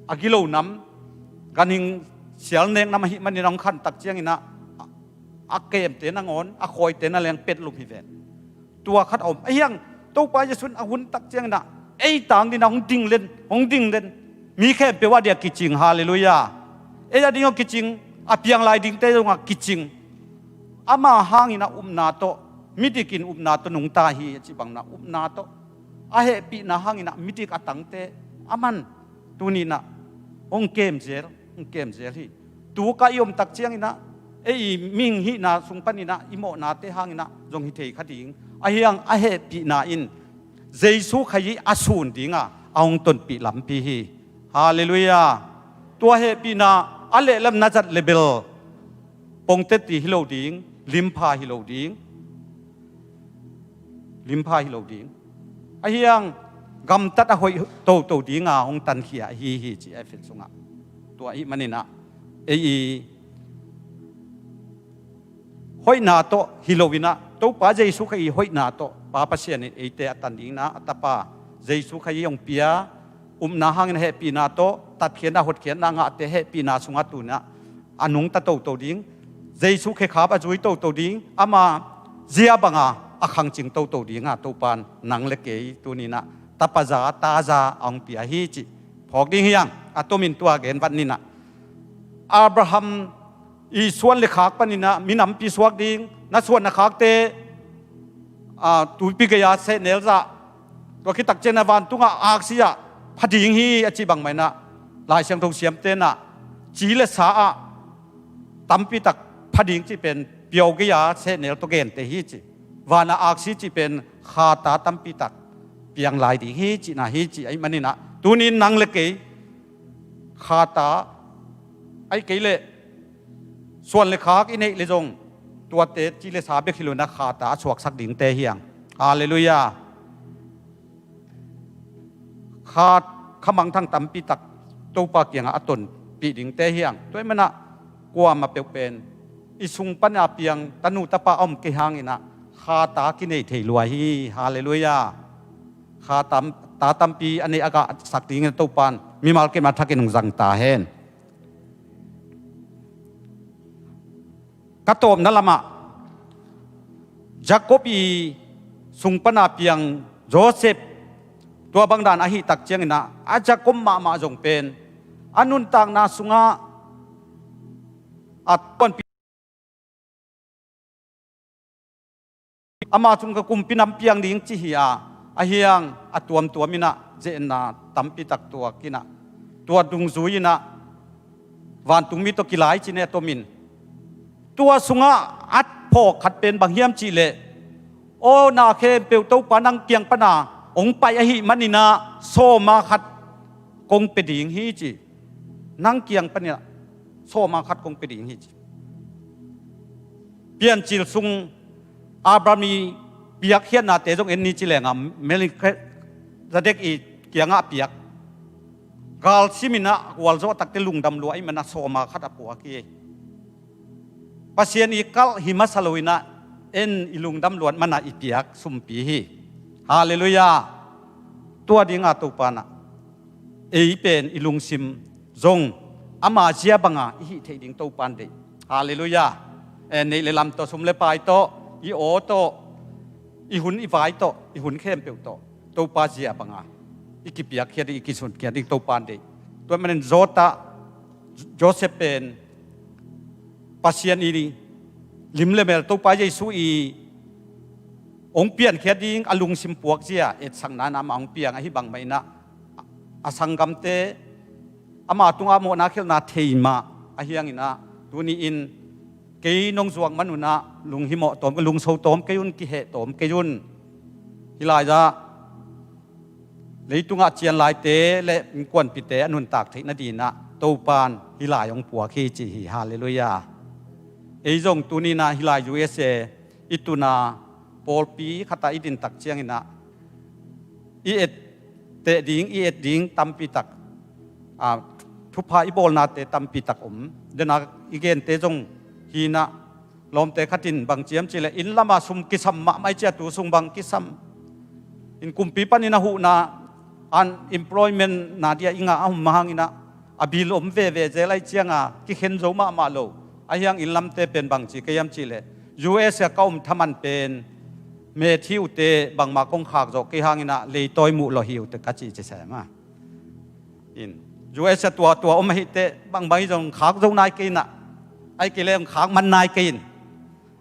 a gilo nam, ganhing sial nek nam ahih manin a hong khantak cianginah a kemte nangawn a khawite na leng petlum hi ven. Tua khat a om. Ahi hang Topa Jesu in a hun tak cianginah ei tang dinah hong ding len, hong ding len. Mi khempeuh a dia kicing, halleluiah. Ei a ding a kicing, a piang lai dingte zongah kicing. Ama hangin a upna tawh, midikin upna tawh nungta hi a cih bangna upna tawh a hehpihna hangin a midik a tangte a man tuninah hong kemzel, hong kemzel hi. Tuka i om tak cianginah ei i mihing hihna sung paninah i mawhnate hanginah zong hi thei kha ding. Ahi hang a hehpihna in Jesu Khazih a sun dinga a hong tonpih lampi hi. Halleluiah. Tua hehpihna a lehlamna zat le bel pongtet ti hi lo ding, limpha hi lo ding. Limpha hi lo ding. Ahi hang gamtat a hoih toto dinga hong tankhia ahi hi ci Efesa sungah. Tua ahih maninah ei i hoihna tawh hi loinah Topa Jesu Khazih i hoihna tawh Pa Pasian in eite a tan dinginah a tapa Jesu Khazih hong pia, upna hangin hehpihna tawh tatkhiatna, hotkhiatna ngahte hehpihna sungah tunah a nungta toto ding, Jesu khekhap a zui toto ding, ama zia banga a khangcing toto dinga Topan nang le kei tuninah tapaza taza a hong pia hi cih phawk ding hi hang. A tomin tua genvat ninah Abraham i suan le khak paninah minampi suak ding, na suan na khakte a, tuipi gei-a sehnel zah, tua khit tak ciangin a vantungah aksi ah pha ding hi a cih bangmah inah Lai Siangtho siamte inah ci le sa ah tampi tak pha ding cih pen piau gei-a sehnel tawh gente hi ci. Vanah aksi cih pen khata tampi tak piang lai ding hi cihna hi ci ahih maninah tunin nang le kei khata ahih kei leh suan le khak i neih le zong tuate ci le sa bek hi lo inah khata a suaksak dingte hi hang. Halleluiah. Khat khamangthang tampi tak Topa kiangah a tonpih dingte hi hang. Tua ahih manah kuamah peuh pen i sung pana piang tanu tapa a om kei hanginah khata kinei thei lua hi. Halleluiah. Khata ta tampi a neih a gahsak dingin Topan mimal kemah thakin hong zang ta hen. Ka tawpna lamah Jacob i sung pana piang Joseph tua bangdan ahi tak cianginah a Jacob mahmah zong pen a nuntakna sungah a tuanpi Ama sung ka kumpi nam piang ding ci hi a, a hiang a tuamtuam inah, zehna tampi tak tuak inah, tua dungzui inah, vantungmi tawh kilai ci ne a tomin. Tua sungah a phawk khat pen bang hiam cihleh, aw, na khempeuh Topa nang kiang pana hong pai ahih maninah sawma khat kong pia ding hi ci. Nang kiang paninah sawma khat kong pia ding hi ci. Piancil sung Abraham i piakkhiatnate zong en ni ci lengah, Melkizedek i kiangah a piak, galsim inah gualzawh takte lungdam lua ahih manah sawma khat a puak hi. Pasian i kalh hi masa lo inah, en i lungdam luat manah i piak sumpi hi. Halleluiah. Tua dinga Topa nah ei pen i lungsim zong ama zia banga i hih theih ding Topa in deih. Halleluiah. Eh, neih le lam tawh, sum le pai tawh, i aw tawh, i hun i vai tawh, i hun khempeuh tawh Topa zia banga i kipiakkhiat ding, i kisunkhiat ding Topa in deih. Tua manin zawtah Joseph pen Pasian i lim le mel Topa Jesu i hong piankhiat ding a lungsim puakzia etsakna inah amah hong piang ahi bang mah inah, a sanggamte ama tungah mawhna khialhna thei mah ahi hanginah, tuni-in kei nong zuak manunah lunghimawh tawm, lungso tawm kei un, kiheh tawm kei un. Hih lai-ah leitungah cianlaite le innkuanpite a nuntak theih nadinah Topa in hih lai hong puak hi ci hi. Halleluiah. Ei zong tuninah hih lai U S A i tuna pawlpi khatah i dintak cianginah i etteh ding, i et ding tampi tak, a, thupha i bawlnate tampi tak om. Dena i gente zong hinah, lawmte khatin bang ciam cihleh, inn lama sum kisam mahmah i ciah tu sung bang kisam. In kumpi panin a huhna, unemployment na dia i ngah a om hanginah, a bil om veve zel ahi cianga kikhen zo mahmah lo. Ahi hang inn lamte pen bang ci ka hiam cihleh, U S A ka om thaman pen met hi uh teh, bangmah kong khak zawh kei hanginah leitawi muh lawh hi uh teh ka ci ci sem a. In U S A tua tua om ahih teh, bangbang hi zong khak zo nai kei inah, ahi kei leh khak man nai kei in.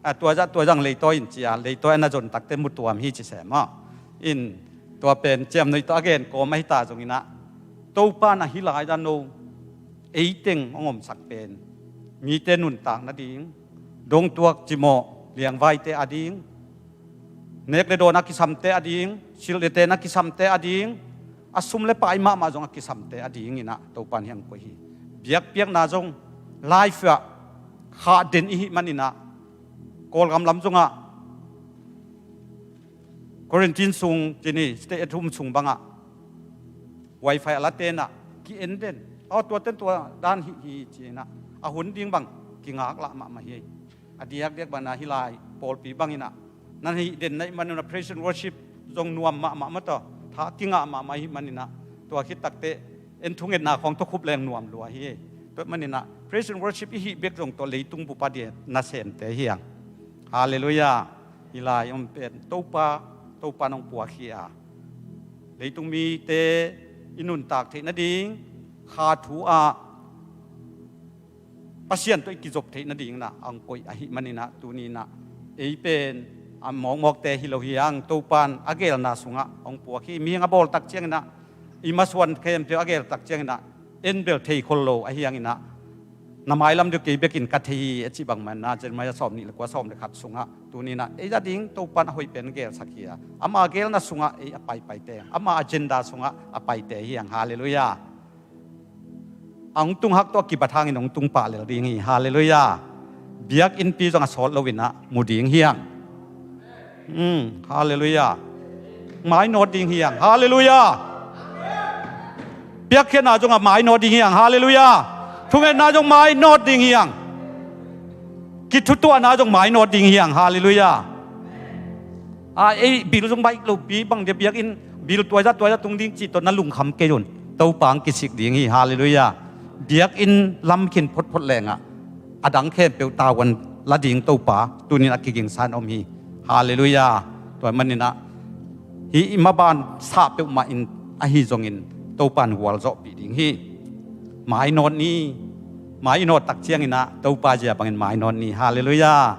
A, tua zah tua zang leitawi in cia, leitawi a na zon takte mutuam hi ci sem a. In tua pen ciamnuih tawh a gen kawm ahi ta zonginah, Topa in a hih lai-ah no ei teng hong omsak pen mite nuntak nading, dongtuak cimawh liangvaite ading, nek le dawn a kisamte ading, silh le ten a kisamte ading, a sum le pai mahmah zong a kisamte adinginah Topa in hong koih hi. Biakpiakna zong life ah khah den i hih maninah, Kawlgam lam zongah quarantine sung cini, stay at home sung bangah wifi a la tenah ki-en den. Aw, tua ten tua dan hih hi cinah, a hun ding bang kingaklah mahmah hi. A diakdiak banah hih lai pawlpi banginah, nan hih den na hih maninah praise and worship zong nuam mahmah mataw, tha kingah mahmah hih maninah, tua khit takteh en thungetna khawng tawh khup leng nuam lua hi. Tua maninah praise and worship i hih bek zong tawh leitung bup a dia nasemte hi hang. Halleluiah. Hih lai om pen Topa, Topa in hong puak hi a, leitung mite i nuntak theih nading kha thu ah Pasian tawh i kizop theih nadinginah hong koih ahih maninah, tuninah ei pen a mawkmawkte hi lo hi hang. Topa in a gelna sungah hong puak hi. Mihing a bawltak cianginah, i masuan khempeuh a geltak cianginah, en bel thei khol lo ahi hanginah, na mailam deuh kei bekin ka thei hi a cih bangmah inah, Jeremiah sawm nih le kua, sawm le khat sungah tuninah ei a ding Topa in a hoih pen gelsak hi a, ama gelna sungah ei a paipaite, ama agenda sungah a paite hi hang. Halleluiah. A hong tung hak tawh a kibat hangin hong tung pah lel ding hi. Halleluiah. Biakinnpi zong a sawt loinah mu ding hi hang. Hmm, halleluiah. Mainawt ding hi hang. Halleluiah. Piakkhiatna zong a mainawt ding hi hang. Halleluiah. Thungetna zong mainawt ding hi hang. Kithutuahna zong mainawt ding hi hang. Halleluiah. A, ei bil zong baih lopi bang dia biakinn bil tuaizah tuaizah tung ding cih tawh na lungkham kei un. Topa hong kisik ding hi. Halleluiah. Biakinn lam khin photphot lengah a dang khempeuh tavuan la ding Topa tunin a kigingsa in om hi. Halleluiah. Tua maninah hih i maban sah peuhmah in ahi zongin Topa in gualzawhpih ding hi. Mainawt ni. Mai i nawt tak cianginah Topa zia bangin mainawt ni. Halleluiah.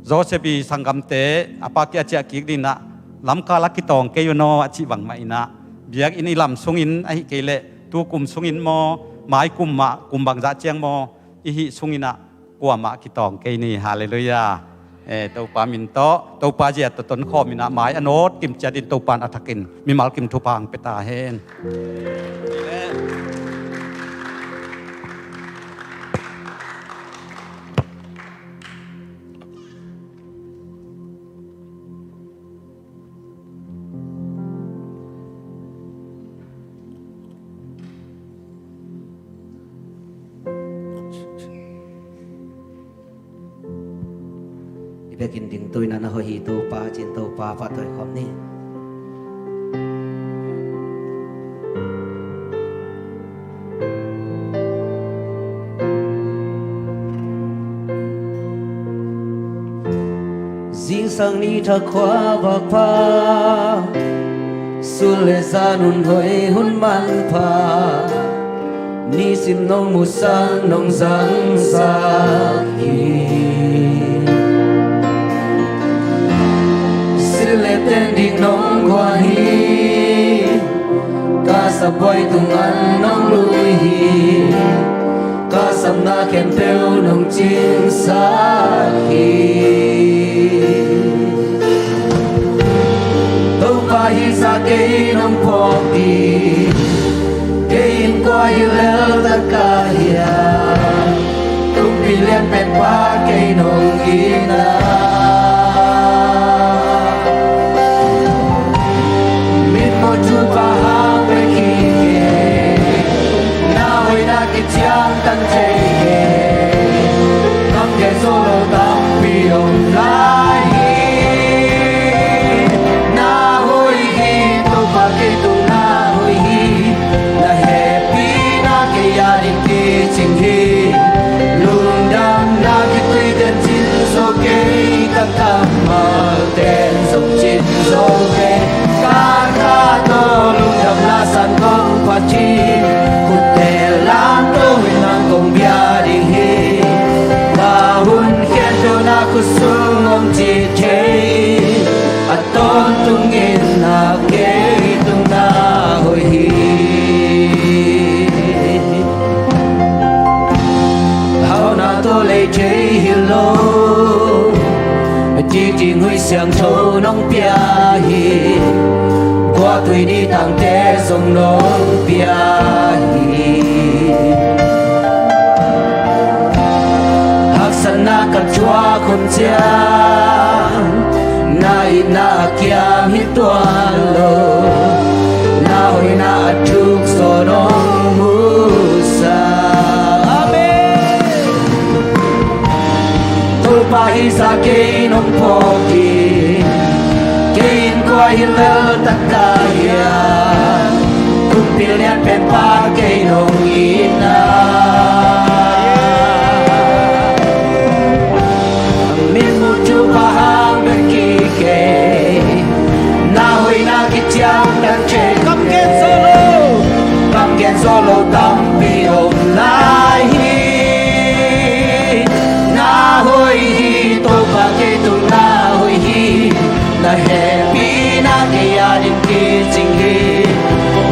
Joseph i sanggamte a pa kiang a ciah kik ding in ah, lamkal ah kitawng kei un aw a cih bangmah in ah, biakinn i lam sungin ahih kei leh tukum sungin maw, mai kum mah, kum bangzah ciang maw, i hih sungin ah kuamah kitawng kei ni. Halleluiah. Eh, Topa min tawh, Topa zia tawh tonkhawm in ah mai a nawt kim ciat in Topa in a thakin mimal kim thupha hong pia ta hen. I biakinn dingtu in ah, na hoih hi Topa, ci-in Topa pahtawi khawm ni. Zingsang ni thakhua vak pha, sun le zan hun hoih hun manpha, nisim nong musak nong zangsak hi. Silh le ten ding nong guan hi. Ka sapbuai tungah nong lui hi. Ka sapna khempeuh nong cinsak hi. Topa hih zah kei nong phawk ding, kei in kua hi lel ta ka hiam? Kumpi lianpen pa kei nong it na, mitmuh thupha hang bek hi kei. Na hoihna kiciamtang thei kei. Kam gen zo lo tampi om lai hi. Na hoih hi Topa, kei tung na hoih hi. Na hehpihna kei ading kicing hi. Lungdamna khitui ten cin zo kei, ka kammal ten zong cin zo kei. Ka kha tawh lungdamna san kong phat hi. Khutte lamto in nang kong bia ding hi. Ka hun khempeuh na khut sung om ci thei. A tawntungin na kei tung na hoih hi. Hauhna tawh lei thei hi lo, a titing Huih Siangtho nong pia hi. Guahtui ni tangte zong nong pia hi. Haksatna ka thuak hun ciang, na itna a kiam hi tuan lo. Na hoihna a thuk zaw nong musak. Amen. Topa hih zah kei nong phawk ding, kei in kua hi lel ta ka hiam? Kumpi lianpen pa kei nong it na, mitmuh thupha hang bek hi kei. Na hoihna kiciamtang thei. Kam gen zo lo, kam gen zo lo tampi om lai hi. Na hoih hi Topa, kei tung na hoih hi. Na hehpihna kei ading kicing hi.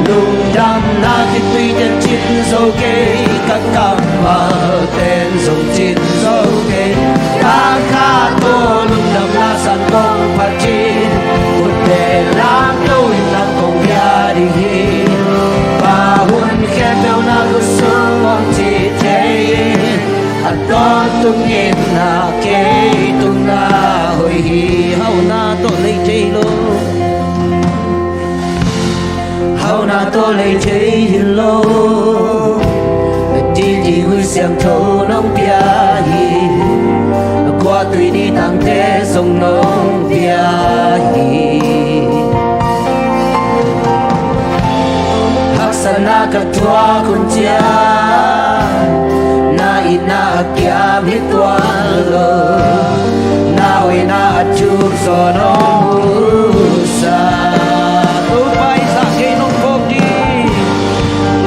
Lungdamna khitui ten cin zo kei, ka kammal ten zong cin zo kei. Ka kha tawh lungdamna san kong phat hi. Khutte lamto in nang kong bia ding hi. Ka hun khempeuh na khut sung om ci thei. A tawntungin na kei tung na hoih hi. Hauhna tawh lei thei lo, hauhna tawh lei thei hi lo. A titing Huih Siangtho nong pia hi. Guahtui ni tangte zong nong pia hi. Haksatna ka thuak hun ciang, na itna a kiam hi tuan lo. Na hoihna a thuk zaw nong musak. Topa hih zah kei nong phawk ding,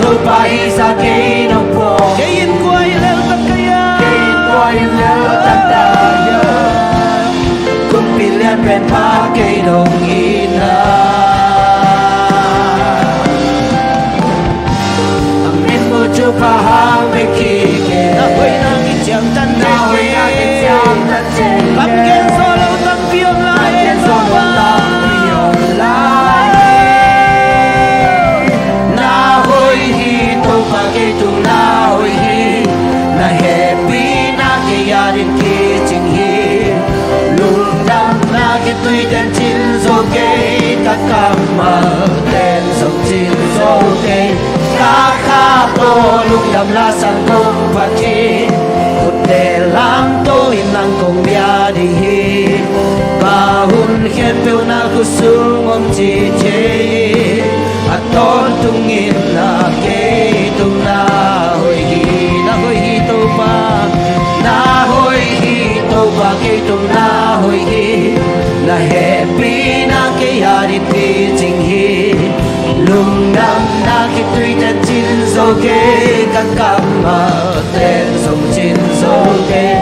Topa hih zah kei nong phawk. Kei in kua hi lel ta ka hiam? Kei in kua hi lel ta ka hiam? Na hoihna kiciangtan, na hoihna kiciangtan, lam gen zo lo tampi om lai, gen zo lo tampi om lai. Na hoih hi Topa, kei tung na hoih hi. Na hehpihna kei adingin kicing hi. Lungdamna khitui ten cin zo kei, ka kammal ten zong cin zo kei. Ka kha tawh lungdam lasan kong phat hi. Khutte lamto in nang kong bia ding hi. Ka hun khempeuh na khut sung om ci thei hi. A tawntungin na kei tung na hoih hi. Na hoih hi Topa, na hoih hi Topa, kei tung na hoih hi. Na hehpihna kei adingin kicing hi. Lungdamna khitui ten cin zo kei, ka kammal ten zong cin zo kei.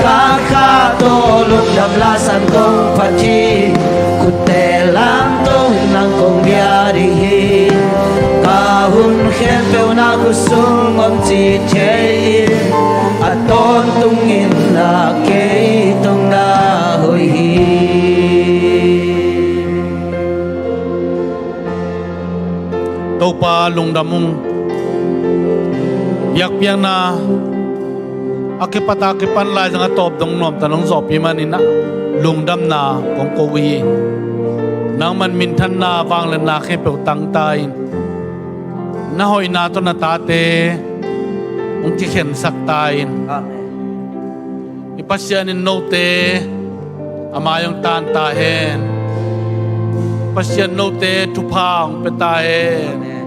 Ka kha tawh lungdam lasan kong phat hi. Khutte lamto in nang kong bia ding hi. Ka hun khempeuh na khut sung om ci thei in, a tawntungin na kei tung na hoih hi. Topa lungdam ung. Biakpiakna a kipat a kipan lai zong a tawp dong nuam ta nong zawhpih manin ah lungdamna kong ko uh hi. Nangman minthanna vangliatna khempeuh tang ta in, na hoihna tawh na tate hong kikhensak ta in. Amen. I Pasian in note a mai hong tan ta hen. Pasian note thupha hong pia ta hen. Amen.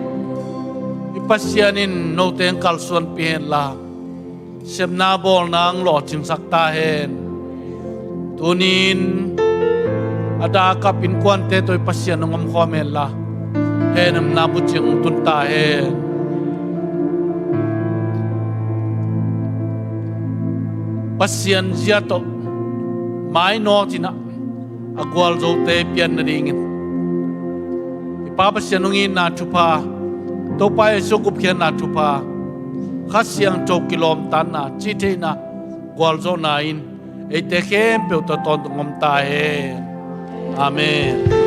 I Pasian in note hong kalsuanpih hen la, sepna bawlna hong lawhcingsak ta hen. Tunin a dah a kap innkuante tawh i Pasian hong omkhawm hen la, hehnemna bucing hong tun ta hen. Pasian zia tawh mainawt in ah a gualzote pian nadingin i Pa Pasian hong itna thupha, Topa Jesu gupkhiatna thupha, Kha Siangtho kilawmtatna, cihtheihna, gualzawhna in eite khempeuh tawh tawntung om ta hen. Amen.